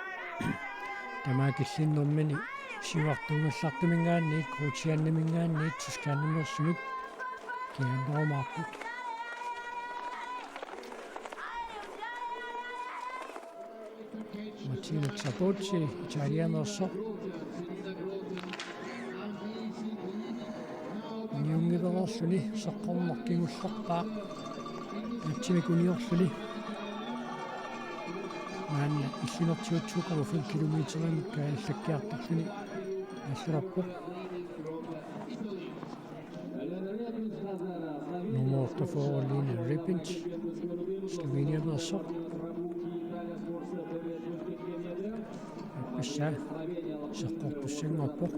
Tamaat killinnermini siuartuugallartuminngaanniit, Croatianiminngaanniit, Tysklandimeersumik kingaannerumaarput. Martina Trabocci, Italiameersoq. Uniunngivereerluni seqqorneq kingullerpaaq. Atsimik uniorluni. Maanna illinertigut to komma fem kilometerimut kaajallakkiartorluni aallarpoq. Nummer otteogfyrre, Lina Ripint, Sloveniameersoq. Aappassaa seqqortussanngorpoq.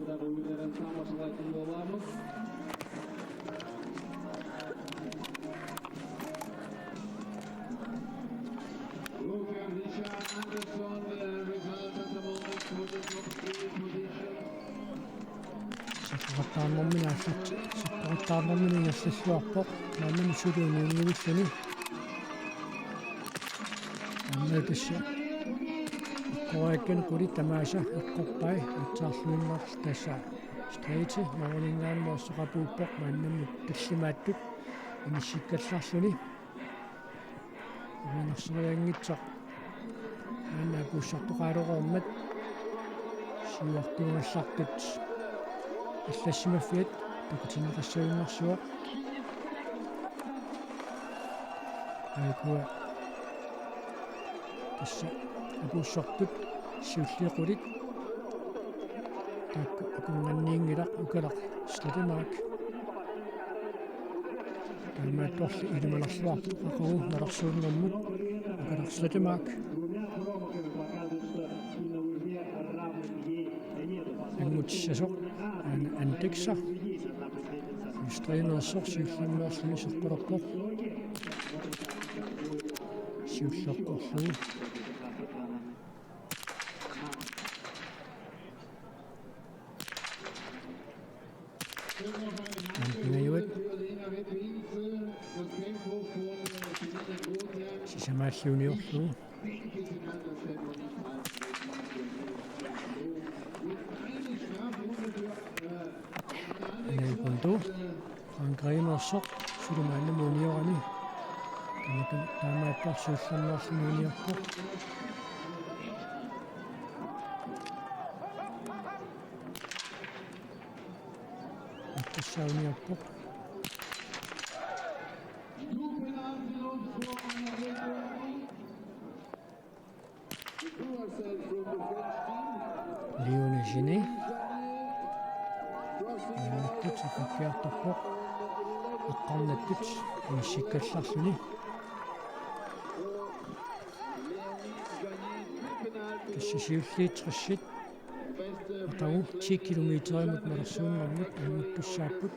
Seqqorattaarnermini aallarti-, seqqorattaarnermini ingerlalluarpoq, maannamut suli uniunngivilluni. Aamma tassa eqqoriakkani qulit tamaasa eqqorpai, aatsaarluinnarlugu tassa Strate Norgeminngaanneersoq apuuppoq, maannamut tallimaattut inissikkallarluni. Uinarsuajanngitsoq. Aamma apuussortoqaalereermat. Siuartuugallartut allassimaffiat takutinneqassagunarsuaq. Aajuku tassa apuussortut siulliit qulit. Taakku akornanniinngilaq, Ukalaq Slettemark. Taamaattorli ilimanarluarpoq aqagu naleqqusinermut, Ukalaq Slettemark. Anngutissasoq An-, Andeksa. Østrigimeersoq siullermeerluni seqqolerpoq. Siulleqqorlugu. Taamaalluunniorlugu. Anil Kundu, Frankrigimiorsoq, suli maannamut uniorani. Tamatuma taamaattorli siullermeerluni uniorpoq. Aqqussaa uniorpoq. Leone Genet. Maannakkut isikkiartorpoq. Aqqarnattut inissikkallarluni. Tassa siulliit tressit. Aqagu ti kilometerimut malersuunnermut anguttussaapput.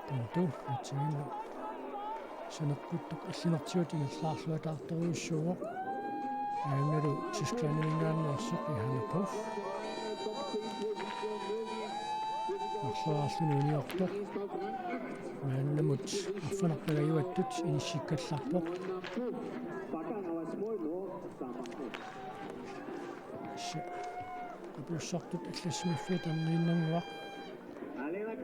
Tuntu, atsigilu. Saneqquttoq illinertigut ingerlaarluataartorujussuuvoq. Aammalu Tysklandiminngaanneersoq Johanne Puff. Marloriarluni uniortoq. Maannamut arfineq-pingajuattut inissikkallarpoq. Apuussartut allassimaffia tammiinnannguaq.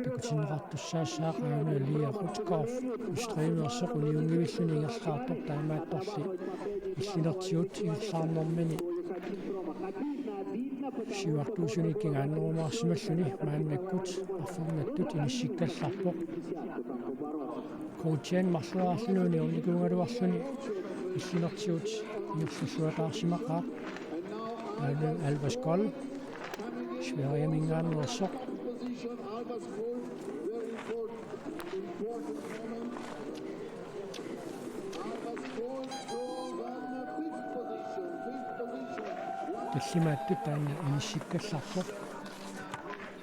Takutinneqartussaassaaq aamma Lia Rutskov, Østrigimiorsoq, uniunngivilluni ingerlaartoq, taamaattorli illinertigut ingerlaarnermini siuartuusunik kingaannerumaarsimalluni maannakkut arfernattut inissikkallarpoq. Kruutien marloriarluni uniornikuugaluarluni illinertigut ingerlalluataarsimaqaaq. Aana Alva Skol, Sverigeminngaanneersoq. Tallimaattut taanna inissikkallarpoq.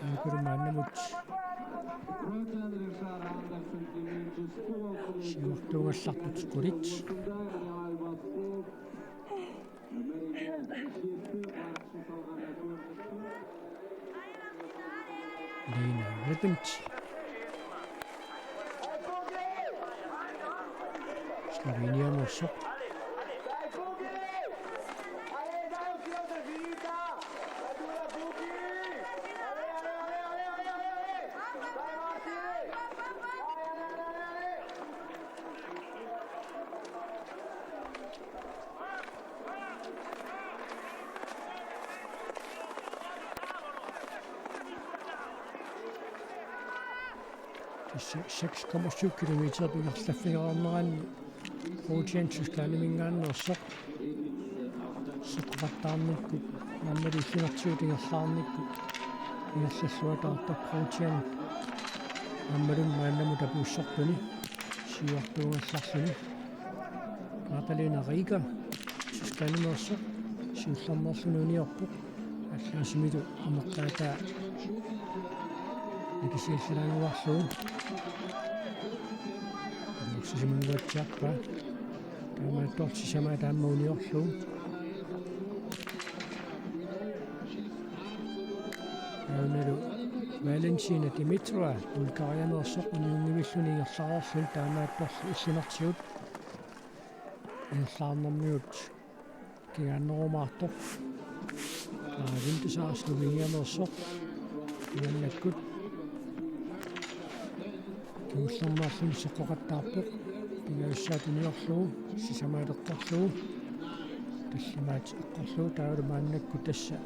Aammalu maannamut siuartuugallarput qulit. Lina Ribbent. Sloveniamiorsoq. Tassa seks komma syv kilometer ingerlaffigereernerani Kruutien Tysklandiminngaanneersoq. Seqqoqattaarnikkut, aammalu illinertigut ingerlaarnikkut ingerlalluataartoq Kruutien aammalu maannamut apuussartuni siuartuugallarluni. Magdalena Rieger, Tysklandimiorsoq, siullermeerluni uniorpoq. Allaasimilu amerlaataa nikisiallalaannguarlugu. Amerlasimanguatsiarpaa. Taamaattorli sisamaat aamma uniorlugu. Aammalu Valentina Dimitrova, Bulgariamiorsoq, uniunngivilluni ingerlareerluni, taamaattorli illinertigut ingerlaarnermigut kingaannerumaartoq. Aa, Vintasar Sloveniamiorsoq. Maannakkut kingullermeerluni seqqoqattaarpoq. Pingajussaat uniorlugu, sisamaat eqqorlugu. Tallimaat eqqorlugu, taavalu maannakkut tassa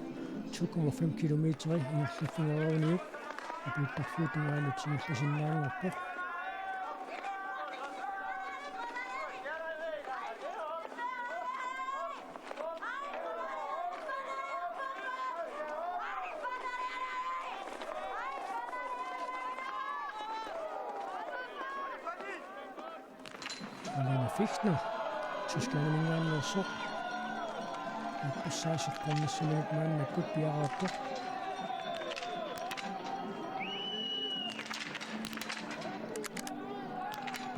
to komma fem kilometeri ingerlaffigereeruniuk apuuttarfiup tungaanut ingerlasinnaanngorpoq. Alana Fichtner, Tysklandiminngaanneersoq. Apuussaasoq qernissuminik maannakkut piareerpoq.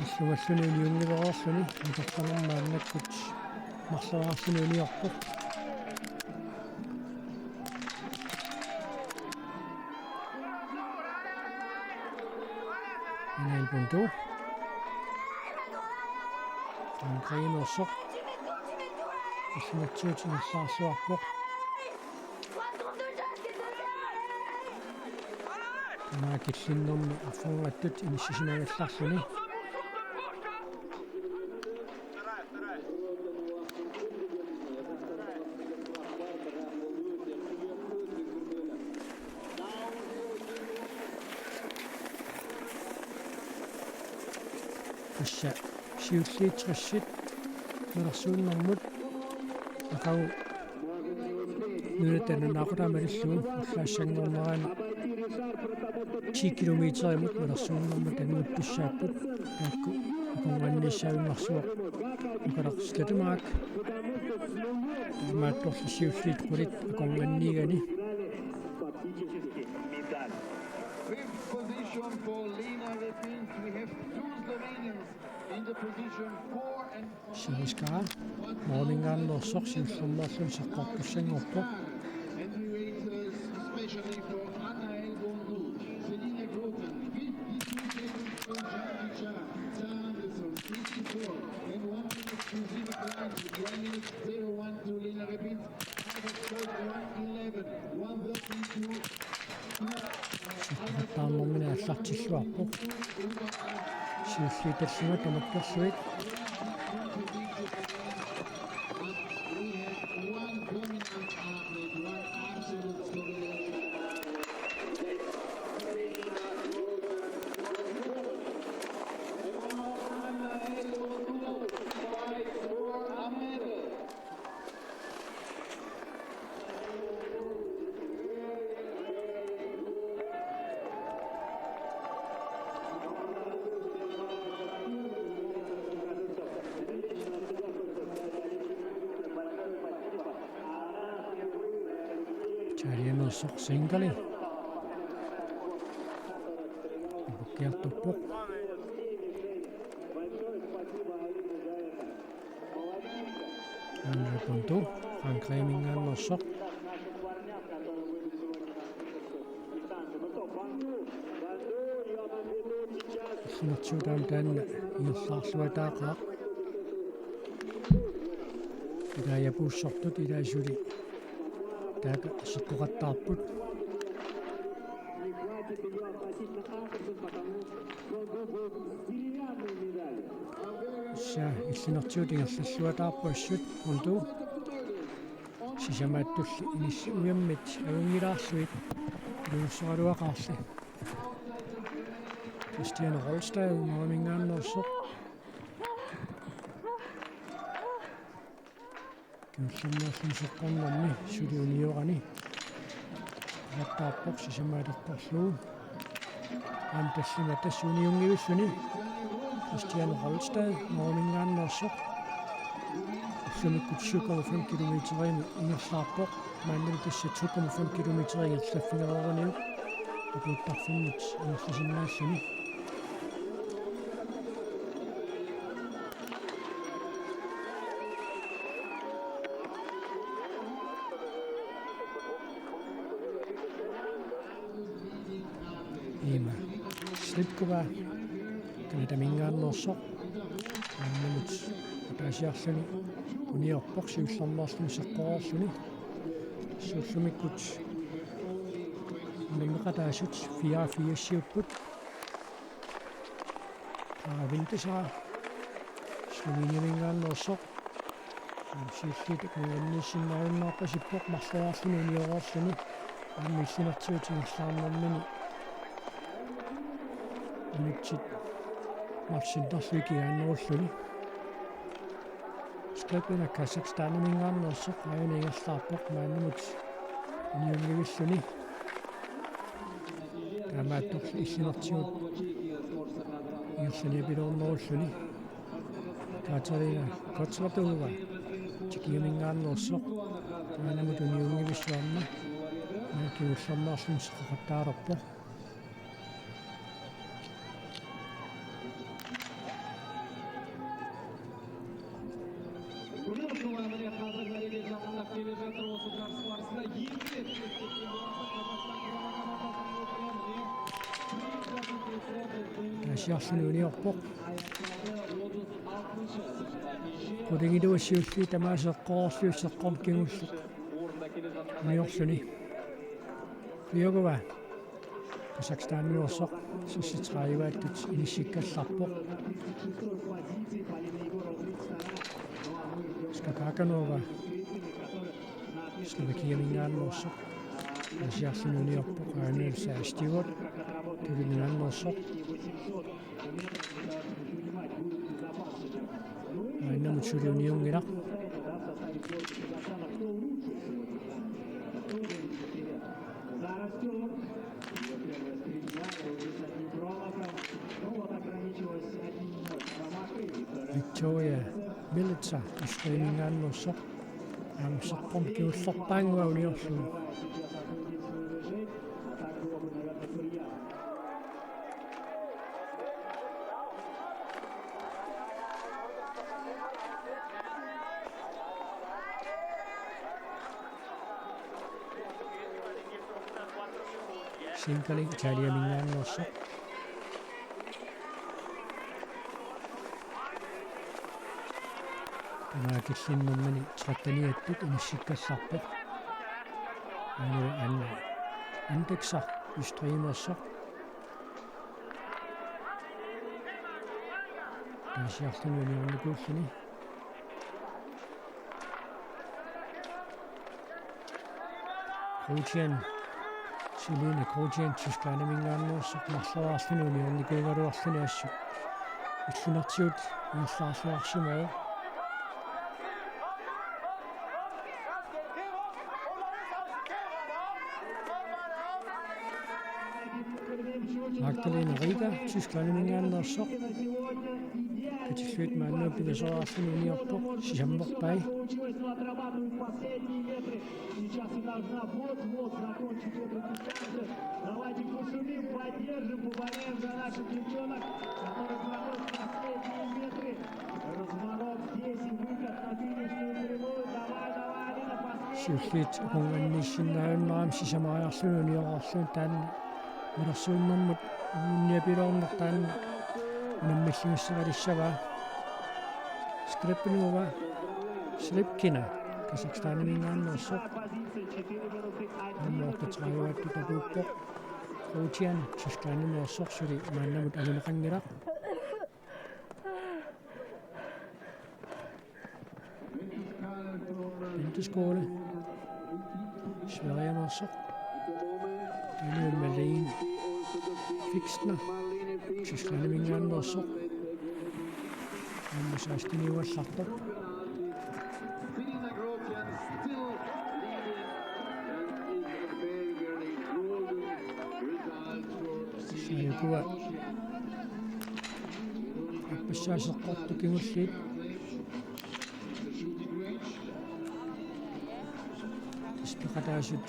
Illungalluni uniunnivereerluni, nikertanerma maannakkut marloriarluni uniorpoq. Punto. Angriinersoq. Illinertigut ingerlaarluarpoq. Maakillinnermi arfernattut inissisimagallarluni. Tassa siulliit tressit malersuunnermut aqagu nunatsinni naaqutaammat illugu ullaassanngornerani ti kilometerimut malersuunnermut anguppissaapput taakku akornanniissaannarsuaq Nicolas Lydmark. Taamaattorli siulliit qulit akornanniigani. Fifth position for Lina Repins. We have two Slovenians in the position four and Svenska. Norgeminngaanneersoq siullermeerluni saqqartussanngorpoq. And we wait, uh, especially for Anna Elbondu, Selina Groten, fifty-two seconds for Jackie Chan, Sarah Anderson, fifty-four, and one minute to Zina Klein, one minute zero one to Lina Repins. Taarnermini aallartilluarpoq. Siulliit tallimat tamakkerlugit. Charlie Mersoq singeli. Kukkiartorpoq. Andrew Bundu, Frankrigimingaanneersoq. Illinertigut aamma taanna ingerlaarluataaqaaq. Ilaa japuussortut ilaa suli taakku seqqoqattaarput. Tassa illinertigut ingerlalluataarput assut Bundu. Sisamaattulli inissi ujammit ajunngilaarlugit ilungersoraluaqaarli. Christian Rolstad Norgeminngaanneersoq. Kingullermeerluni seqqornermi suli uniorani. Avattaarpoq sisamaaleqqorlugu. Aamma tallimat tassa uniunngivilluni. Christian Rolstad Norgeminngaanneersoq. Ullumikkut syv komma fem kilometerimut ingerlaarpoq. Maannali tassa to komma fem kilometer ingerlaffigereeraniuk. Apuuttarfimmut ingerlasinnaalluni. Iima Slitkova, Canadamingaanneersoq, maannamut ataasiarluni uniorpoq siullermeerluni seqqoreerluni. Ullumikkut unammeqataasut fireogfirsiupput. Sara Vintesara, Sloveniamingaanneersoq. Siulliit akornanniissinnaajunnaarpasippoq marloriarluni unioreerluni. Aamma illinertigut ingerlaarnermini minutsit marloriarlugit kigaannerulluni. Skripina Kazakhstanimingaanneersoq aajuna ingerlaarpoq maannamut uniunngivilluni. Taamaattorli illinertigut ingerlaniapiloornerulluni. Katerina Kotratova Tjekkiamingaanneersoq maannamut uniunngivissuk aamma maani kingullermeerluni seqqoqattaalerpoq. Taas Siarluni uniorpoq. Qulingiluat siulliit tamaasa eqqorlugu seqqorneq kingulleq uniorluni. Kujagova Kazakhstaniusoq seksogtrediveuttut inissikkallarpoq. Skakakanova Slovakiaminngaanneersoq. Aasiarluni uniorpoq Aaniel Sastigot Tuluminngaanneersoq. Aannamut suli uniunngilaq. Victoria Militsa Østrigiminngaanneersoq. Aamma seqqorneq kingullerpaannguaq uniorlugu. Sinkali Italiaminngaanneersoq. Tamakku killinnermini tretteniattut inissikkallarpoq. Aamma Anna Andeksa Østrigimeersoq. Aasiarluni uniornikuulluni. Grosjean, Selina Grosjean Tysklandiminngaanneersoq marloriarluni uniornikuugaluarluni assut. Illunartigut ingerlaarluarsimavoq. Magdalena Riga Tysklandiminngaanneersoq. Katillugit maanna pingasoriarluni uniorpoq sisammerpai. Сейчас и должна вот-вот закончить эту дистанцию. Давайте пошумим, поддержим, поболеем за наших девчонок, которые проходят последние метры. Разворот здесь и выход на финишную прямую. Давай, давай, Алина, последний. Siulliit akornanniissinnaajunnaramik sisamariarluni uniorarluni taanna. Malersuunnermut unniapiloorneq taanna unammillingissaqalissavaa. Skrebnova Slepkina Kazakhstaniminngaanneersoq. Nummer otteogtredive takuuppoq. Grosjean Tysklandimeersoq suli maannamut anguneqanngilaq. Bente Skole Sverigemeersoq. Anu Malene Fixner Tysklandiminngaanneersoq. Nummer seksteniugallartoq. Saajukua aappassaa seqqortoq kingulliit. Tassa peqataasut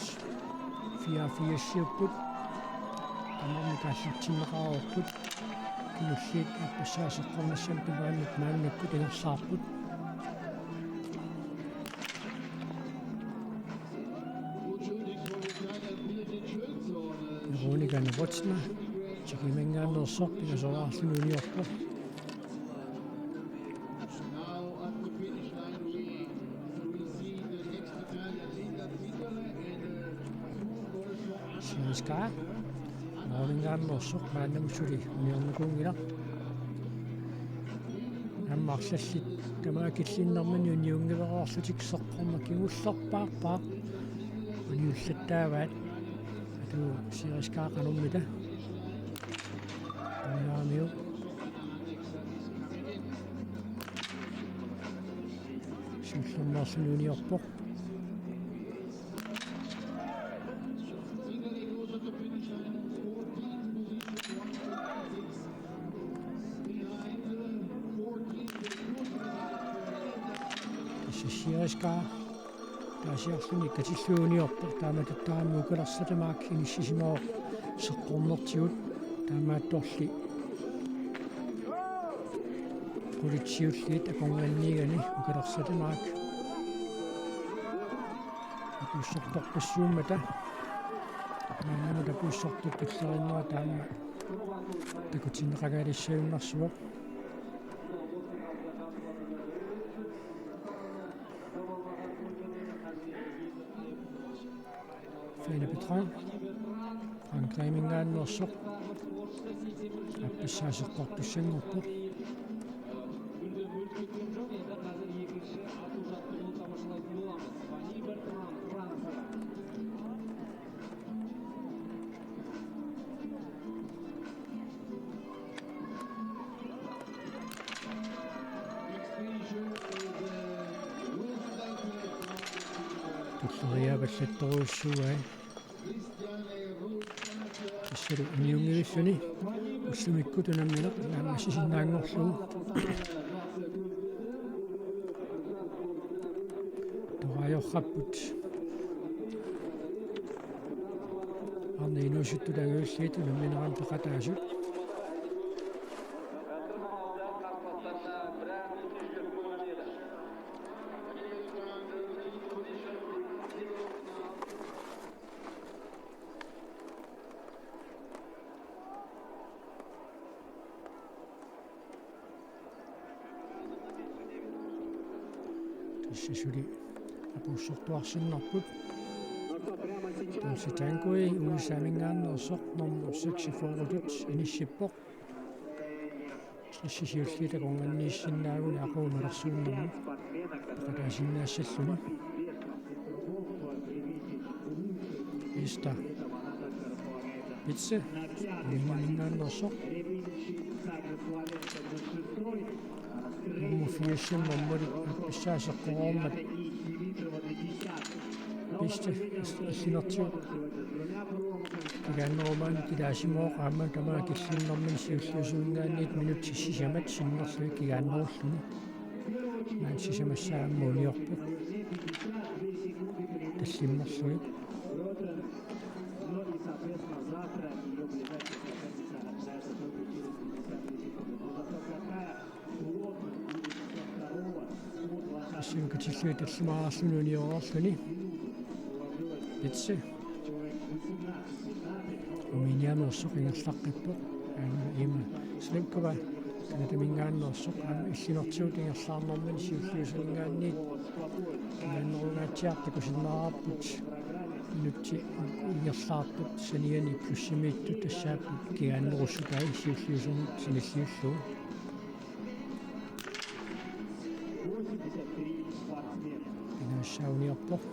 fireogfirsiupput. Tamarmik aallartinneqareerput. Kingulliit aappassaa seqqornissamut tamaani maannakkut ingerlaarput. Veronika Novotná Tjekkiminngaanneersoq pingasoriarluni uniorpoq. Svenska Norgeminngaanneersoq maannamut suli uniornikuunngilaq. Aamma arlallit tamaat killinnermini uniunngivereerlutik seqqorneq kingullerpaarpaaq uniullattaavaat. Atu Svenska qanormita. Unnaamiu. Siullermeerluni uniorpoq. Tassa Svenska taasiarluni katillugu uniorpoq, taamatuttaaq aamma Ukaleq Sættemark inissisimavoq seqqornertigut, taamaattorli qulit siulliit akornanniigani Ukaleq Sættemark. Apuussortorpassuummata. Maannamut apuussortoq killeriinnera taama Takutinneqangaalissagunarsuaq. Fane Petra. Frankrigiminngaanneersoq. Aappassaaseqqortussanngorpoq. Tulleriiaavallattorujussuugai. Tassalu uniunngivilluni ullumikkut unammineq naammassisinnaanngorlugu. Torajorput. Arnat inuusuttut angajulliit unammineranni peqataasut. Tassa suli apuussortuarsinnarput. Tulsi Tangui U S A-minngaanneersoq nummer seksogfyrre inissippoq. Tressip siulliit akornanniissinnaaguni aqagu malersuinermut peqataasinnaassalluni. Ista Pitse, Rumæniaminngaanneersoq. Nummer firs nummerit aappassaat seqqorummat. Pitse, illinertigut. Kigaannerumaanni kilaasimooq aamma tamaat killinnermini siulliussaminngaanniit minutsit sisamat sinnerlugit kigaannerulluni. Maani sisamassaa aamma uniorpoq. Tallimmerlugit. Assiukatillugit tallimaarluni unioreerluni. Pitse. Rumæniameersoq ingerlaqqippoq. Aamma Emma Slinkova Canadaminngaanneersoq aamma illinertigut ingerlaarnermini siulliussaminngaanniit kigaannerungaatsiartoq takusinnaavarput. Minutsit ingerlaartut saniani plussimiittut tassaapput kigaannerussutai siulliussani sanilliullugu. Pingajussaanik uniorpoq.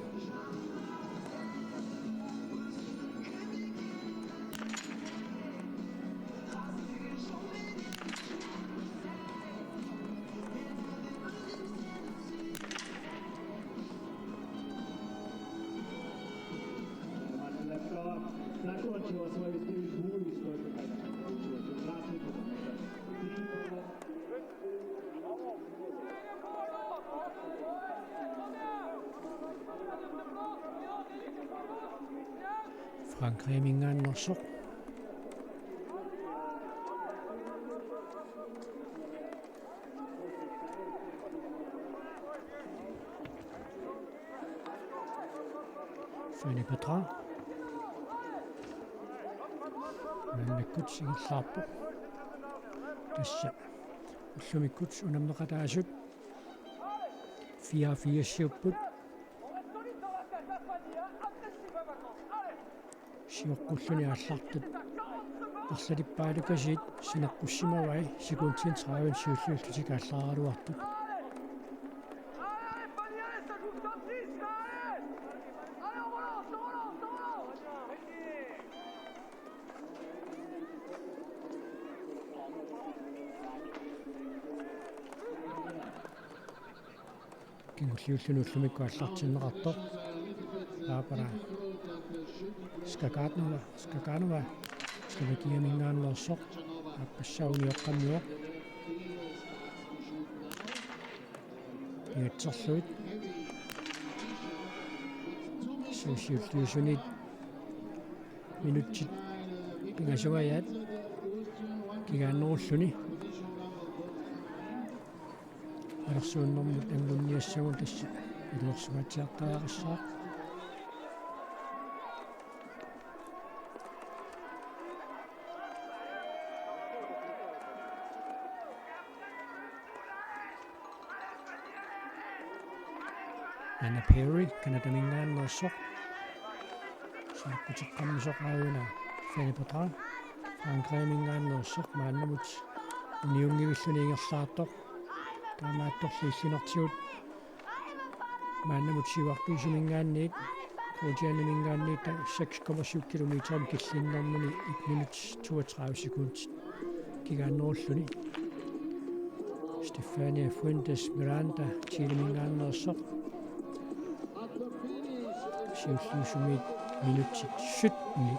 Frankrigiminngaanneersoq. Fane Petra. Maannakkut ingerlaarpoq. Tassa ullumikkut unammeqataasut. Fireogfirsiupput. Sioqqulluni aallartut arlalippaalukasiit sineqqussimavai sekuntinit tredive siulliullutik aallaaraluartut. Kingulliulluni ullumikkut aallartinneqartoq. Barbara Skaganova, Skaganova, Slovakiaminngaanneersoq, aappassaa unioqqammivoq. Pingatserlugit. Siulliulluni minutsit pingasungajaat kigaannerulluni. Malersuinermut anguniassagut tassa iluarsugaatsiartariaqassaaq. Anna Perry, Canadaminngaanneersoq. Saakkuteqqammisoq aajuna Fane Petrang, Frankrigiminngaanneersoq, maannamut uniunngivilluni ingerlaartoq. Taamaattorli illinertigut maannamut siuartuusuminngaanniit, Kootianiminngaanniit seks komma syv kilometerimik killinnermini et minut toogtredive sekundit kigaannerulluni. Stefania Fuentes Miranda, Chileminngaanneersoq. Siulliusumiit minutsit sytten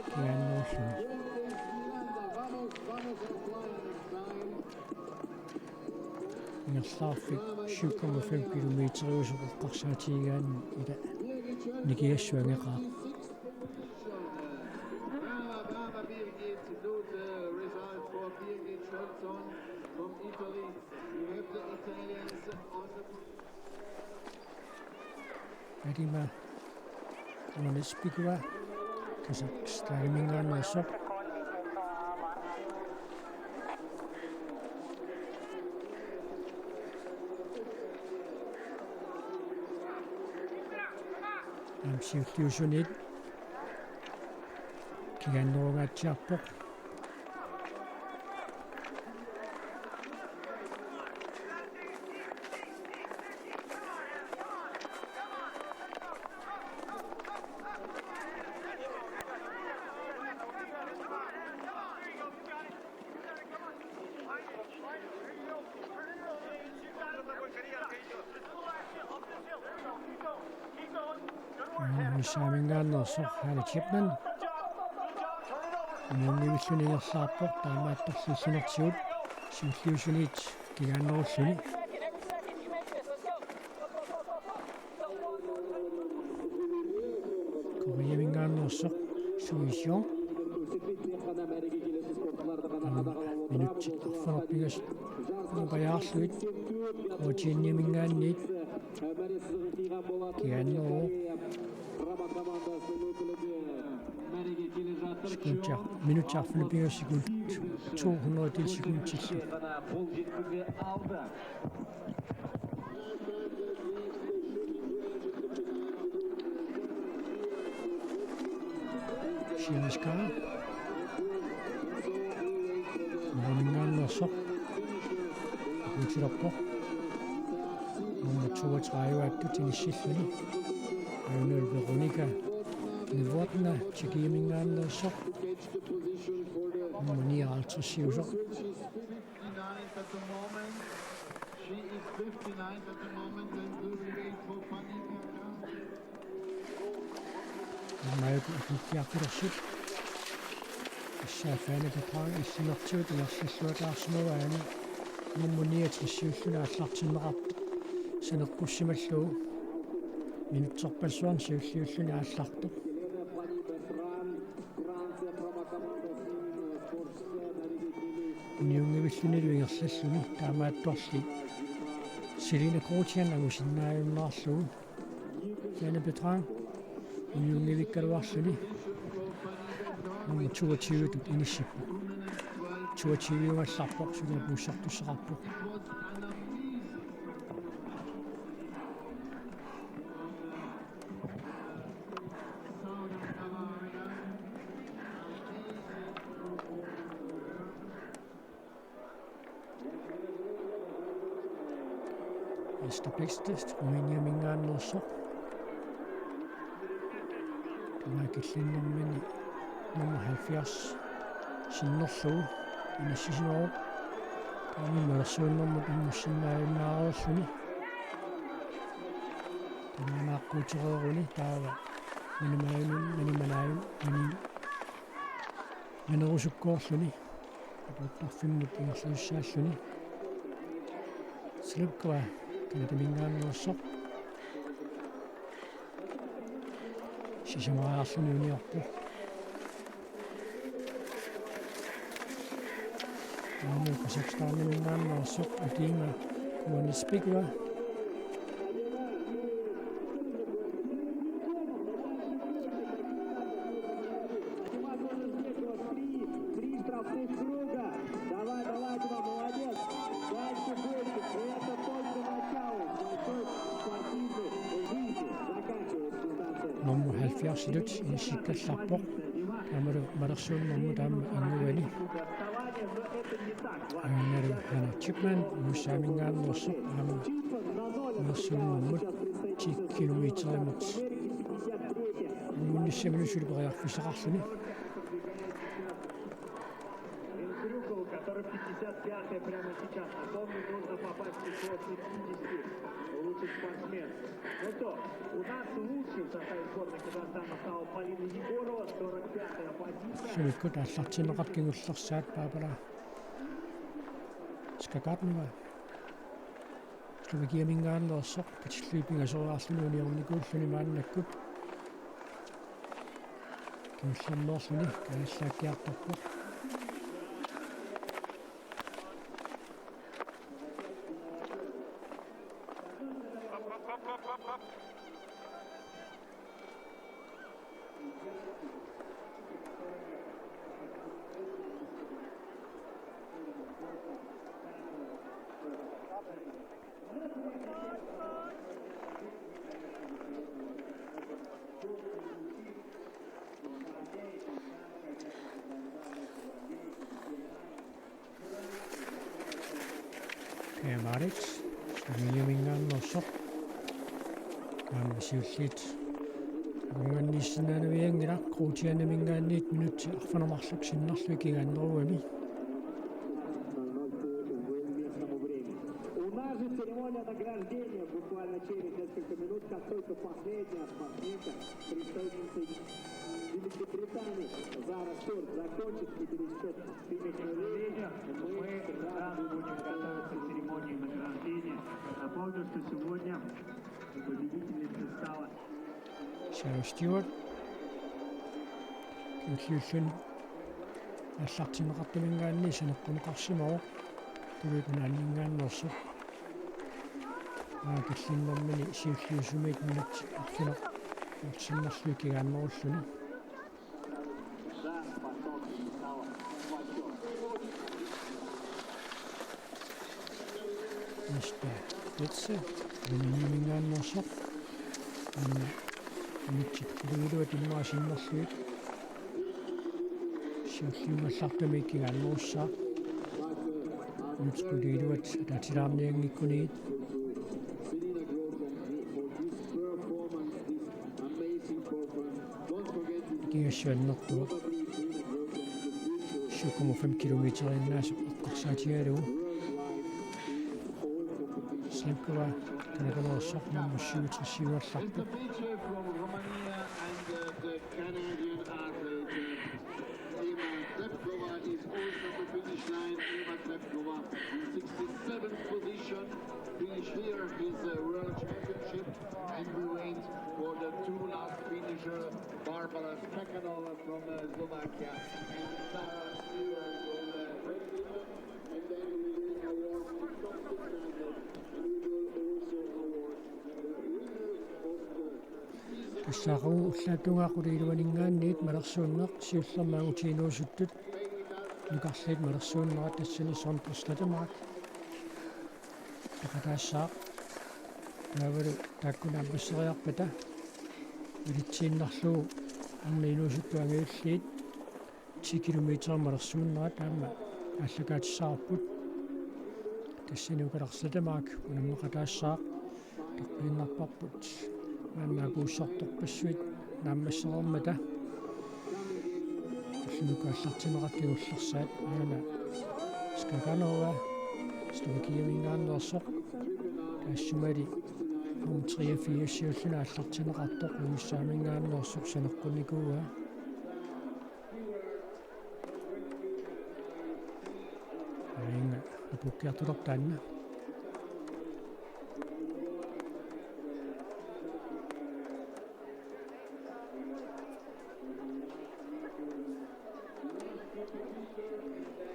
kigaannerulluni. Ingerlaarfik syv komma fem kilometeriusoq eqqarsaatigigaanni ila nikiassut angeqaaq. Brava, brava Birgit, good, uh, result for Birgit Schulzon from Italy. We have the Italians on the Adima Ioannis Pikua, Kazakhstaniminngaanneersoq. Aamma siulliusunit kigaannerungaatsiarpoq. Unissaaminngaanneersoq Hannah Chipman. Uniunngivilluni ingerlaarpoq, taamaattorli illinertigut siulliusuniit kigaannerulluni. Koreaminngaanneersoq Sui Xiong. Minutsit arfineq-pingasut upajaarlugit. Kootianiminngaanniit kigaanneruvoq. Sekundit, minutsit arfineq-pingasut sekundit, to hundrede sekundillu. Siriska. Norgeminngaanneersoq. Uutilerpoq. Nummer toogtredive attut inissilluni. Aajuna Veronika Nivotna, Tjekkiaminngaanneersoq. Nummer nioghalvtreds-iusoq. Fifty-ninth at the moment. She is fifty-ninth at the moment, and we will wait for Panika. Maajukku akuukkiartulersut. Tassa Fane Petrang illinertigut ingerlalluataarsimavaa, aana nummer niogtres-iulluni aallartinneqartoq saneqqussimallugu. Minutserpassuarni siulliulluni aallartoq. Uniunngivillunilu ingerlalluni, taamaattorli Selina Kootian angusinnaajunnaarlugu. Fane Petrang uniunngivikkaluarluni nummer toogtyve-tut inissippoq. Toogtyve-ugallarpoq, suli puussartussaqarpoq. Esther Bechstedt, Rumæniaminngaanneersoq. Taanna killinnermini nummer halvfjerds sinnerlugu inissisimavoq. Taanna malersuinermut angusinnaajunnaareerluni. Taanna aaqquutereeruni taava minimalaajun-, minimalaajun-, mini-, manerusukkoorluni. Apuuttarfimmut ingerlasussaalluni. Slivkova Canadaminngaanneersoq. Sisamariarluni uniorpoq. Aamma Kazakhstaniminngaanneersoq Adima Ioannis Pikua. Три, три штрафных круга. Давай, давай, Дима, молодец. Дальше будет. Это только начало. Большой спортивный halvfjerdsillu inissikkallarpoq. Taamalu malersuunnermut aamma anguani. Aammalu Hanna Chipman, Nuussaaminngaanneersoq, aamma malersuunnermut ti kilometerimut angunnissaminut suli periarfissaqarluni. Крюков, который пятьдесят пятый прямо сейчас. Напомню, нужно попасть в число пятидесяти лучших спортсменов. Ну что, у нас лучший в составе сборной Казахстана стала Полина Егорова, сорок пятая позиция. Sumikkut aallartinneqartut kingullersaat Barbara Skagartnova. Slovakiaminngaanneersoq katillugit pingasoriarluni uniornikuulluni maannakkut. Kingullermeerluni kaajallaakkiartorpoq. Kaya Maric, Sloveniaminngaanneersoq. Aamma siulliit akornanniissinnaanavianngilaq, Kruutianaminngaanniit minutsit arfineq-marluk sinnerlugit kingaanneruugami. У нас же церемония награждения буквально через несколько минут, как только последняя спортсменка, представительница Великобритании, Зара Стюарт, закончит и перейдет к финишной линии. Мы сразу будем готовиться к церемонии награждения. Напомню, что сегодня победительницей стала Zara Stewart. Kingulliulluni aallartinneqartuminngaanniit saneqqunneqarsimavoq, Tuluit Nunaanninngaanneersoq. Aa, killinnermini siulliussamiit minutsit arfineq-marluk sinnerlugit kingaannerulluni. Næste. Petse. Rumæniaminngaanneersoq. Aamma minutsit qulingiluat immaqa sinnerlugit siulliunngallartumik kingaannerussaaq. Minutsit qulingiluat ataatsilaarnianngikkunik. Ikigassuannertuvoq. Syv komma fem kilometeriinnaasoq eqqarsaatigalugu. Slepkova, canadameersoq, nummer syvogtres-iugallarpoq. Canadian athlete, Ema Slepkova is also at the finish line. Ema Slepkova in sixty-seventh position, finish here his, uh, World Championship, and we wait for the two last finisher, Barbara Skakanova from, uh, Slovakia and Zara Stewart from, uh, Great Britain, and then we will award the top six finalists, and we will also award the winners of the Tassa aqagu ullaap tungaa qulingiluaninngaanniit malersuunneq siullermik angutip inuusuttut nukarliit malersuunnerat tassani Sondre Slettemark peqataassaaq. Taavalu taakkua naammasseriarpata ilitsiinnarlugu arnat inuusuttut angajulliit ti kilometer malersuunnerat aamma aallakaatissavarput. Tassani Ukaleq Slettemark unammeqataassaaq, tappiinnarparput maanna apuussortorpassuit naammassereermata. Ullumikkut aallartinneqartut kingullersaat Anna Skakanova, Slovakiaminngaanneersoq, taassumali nummer treogfirsiulluni aallartinneqartoq Nuussaaminngaanneersoq saneqqunnikuuaa. Aajuna apukkiartulerpoq taanna.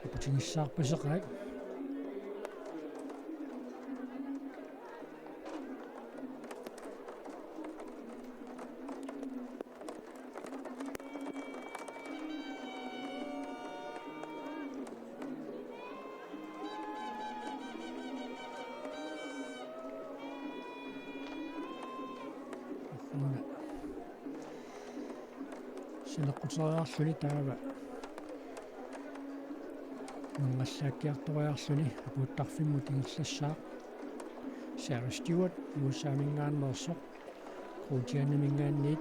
Aputigissaarpaseqaat. Una. Tineqquteriarluni taava. Nungalakkiartoriarluni apuuttarfimmut ingerlassaaq. Sarah Stewart, U S A-minngaanneersoq. Croatiaminngaanniit.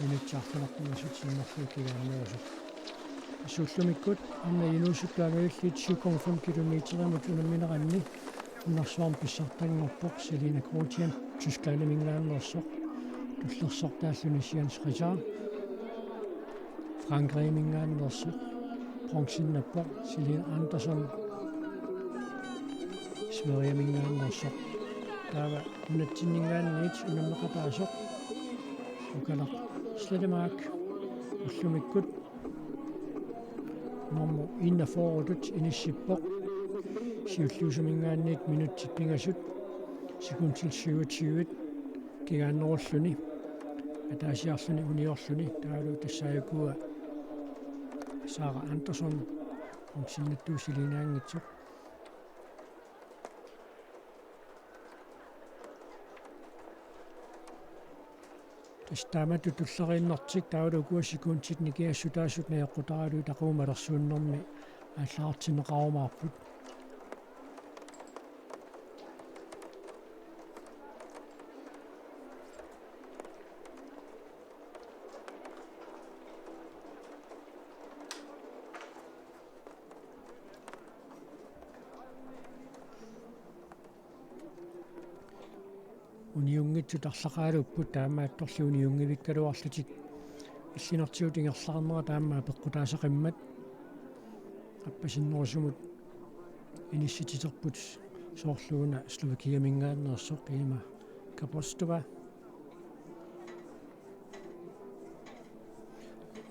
Minutsit arfineq-pingasut sinnerlugit kigaannerusoq. Tassa ullumikkut arnat inuusuttut angajulliit syv komma fem kilometerimut unammineranni nunarsuarmi pissartanngorpoq Selina Grotian Tysklandiminngaanneersoq, tullersortaalluni Sian Schritter Frankrigiminngaanneersoq, bronzennappoq Celine Andersson Sverigeminngaanneersoq. Taava nunatsinninngaanniit unammeqataasoq Ukalaq Slettemark ullumikkut nummer enogfyrre-tut inissippoq. Siulliussaminngaanniit minutsit pingasut, sekundit syvogtyve kigaannerulluni, ataasiarluni uniorluni, taavalu tassaajukua Sara Andersson bronzennattoq Selinaanngitsoq. Tassa taamatut tulleriinnertik taavalu ukua sekundit nikingassutaasut najoqqutaraluit taqugu malersuunnermi aallartinneqarumaarput. Uniunngitsut arlaqaaluupput, taamaattorli uniunngivikkaluarlutik illinertigut ingerlaarnera taama peqqutaasaqimmat. Appasinnerusumut inissititerput soorlu una Slovakiaminngaanneersoq Ima Kapostova.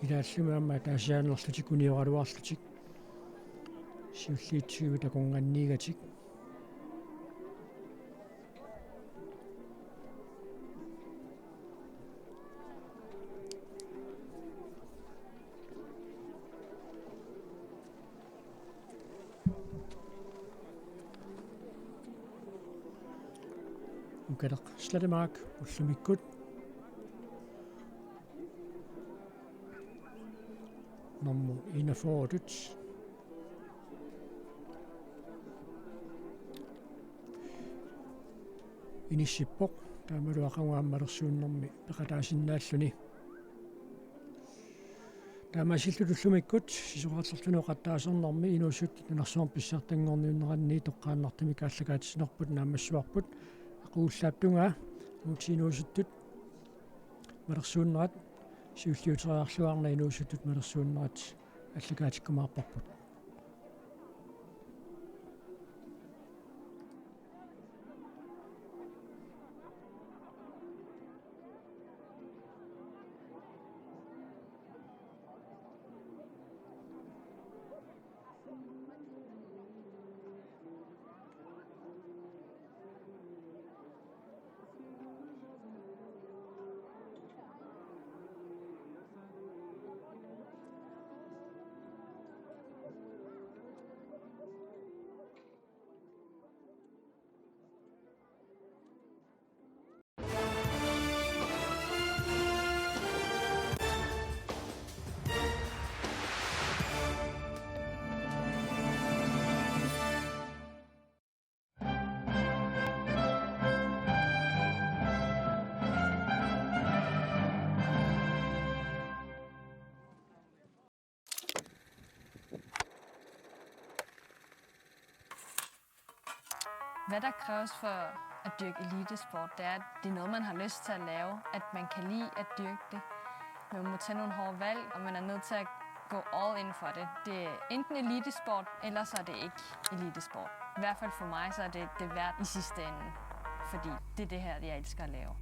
Ilaallumi aamma ataasiaannarlutik unioraluarlutik siulliit tyve takornanniigatik. Ukalaq Slettemark ullumikkut nummer enogfyrre-tut inissippoq, taamalu aqagu aamma malersuunnermi peqataasinnaalluni. Taamaasilluta ullumikkut sisorarlerluni oqattaasarnermi inuusuttut nunarsuarmi pissartanngorniunneranni toqqaannartumik aallakaatitsinerput naammassivarput. Aquullaap tungaa uagut inuusuttut malersuunnerat siulliuteriarluarnagit inuusuttut malersuunnerat aallakaatikkumaarparput. Hvad der kræves for at dyrke elitesport, det er, at det er noget, man har lyst til at lave, at man kan lide at dyrke det. Man må tage nogle hårde valg, og man er nødt til at gå all in for det. Det er enten elitesport, eller så er det ikke elitesport. I hvert fald for mig, så er det det værd i sidste ende, fordi det er det her, jeg elsker at lave.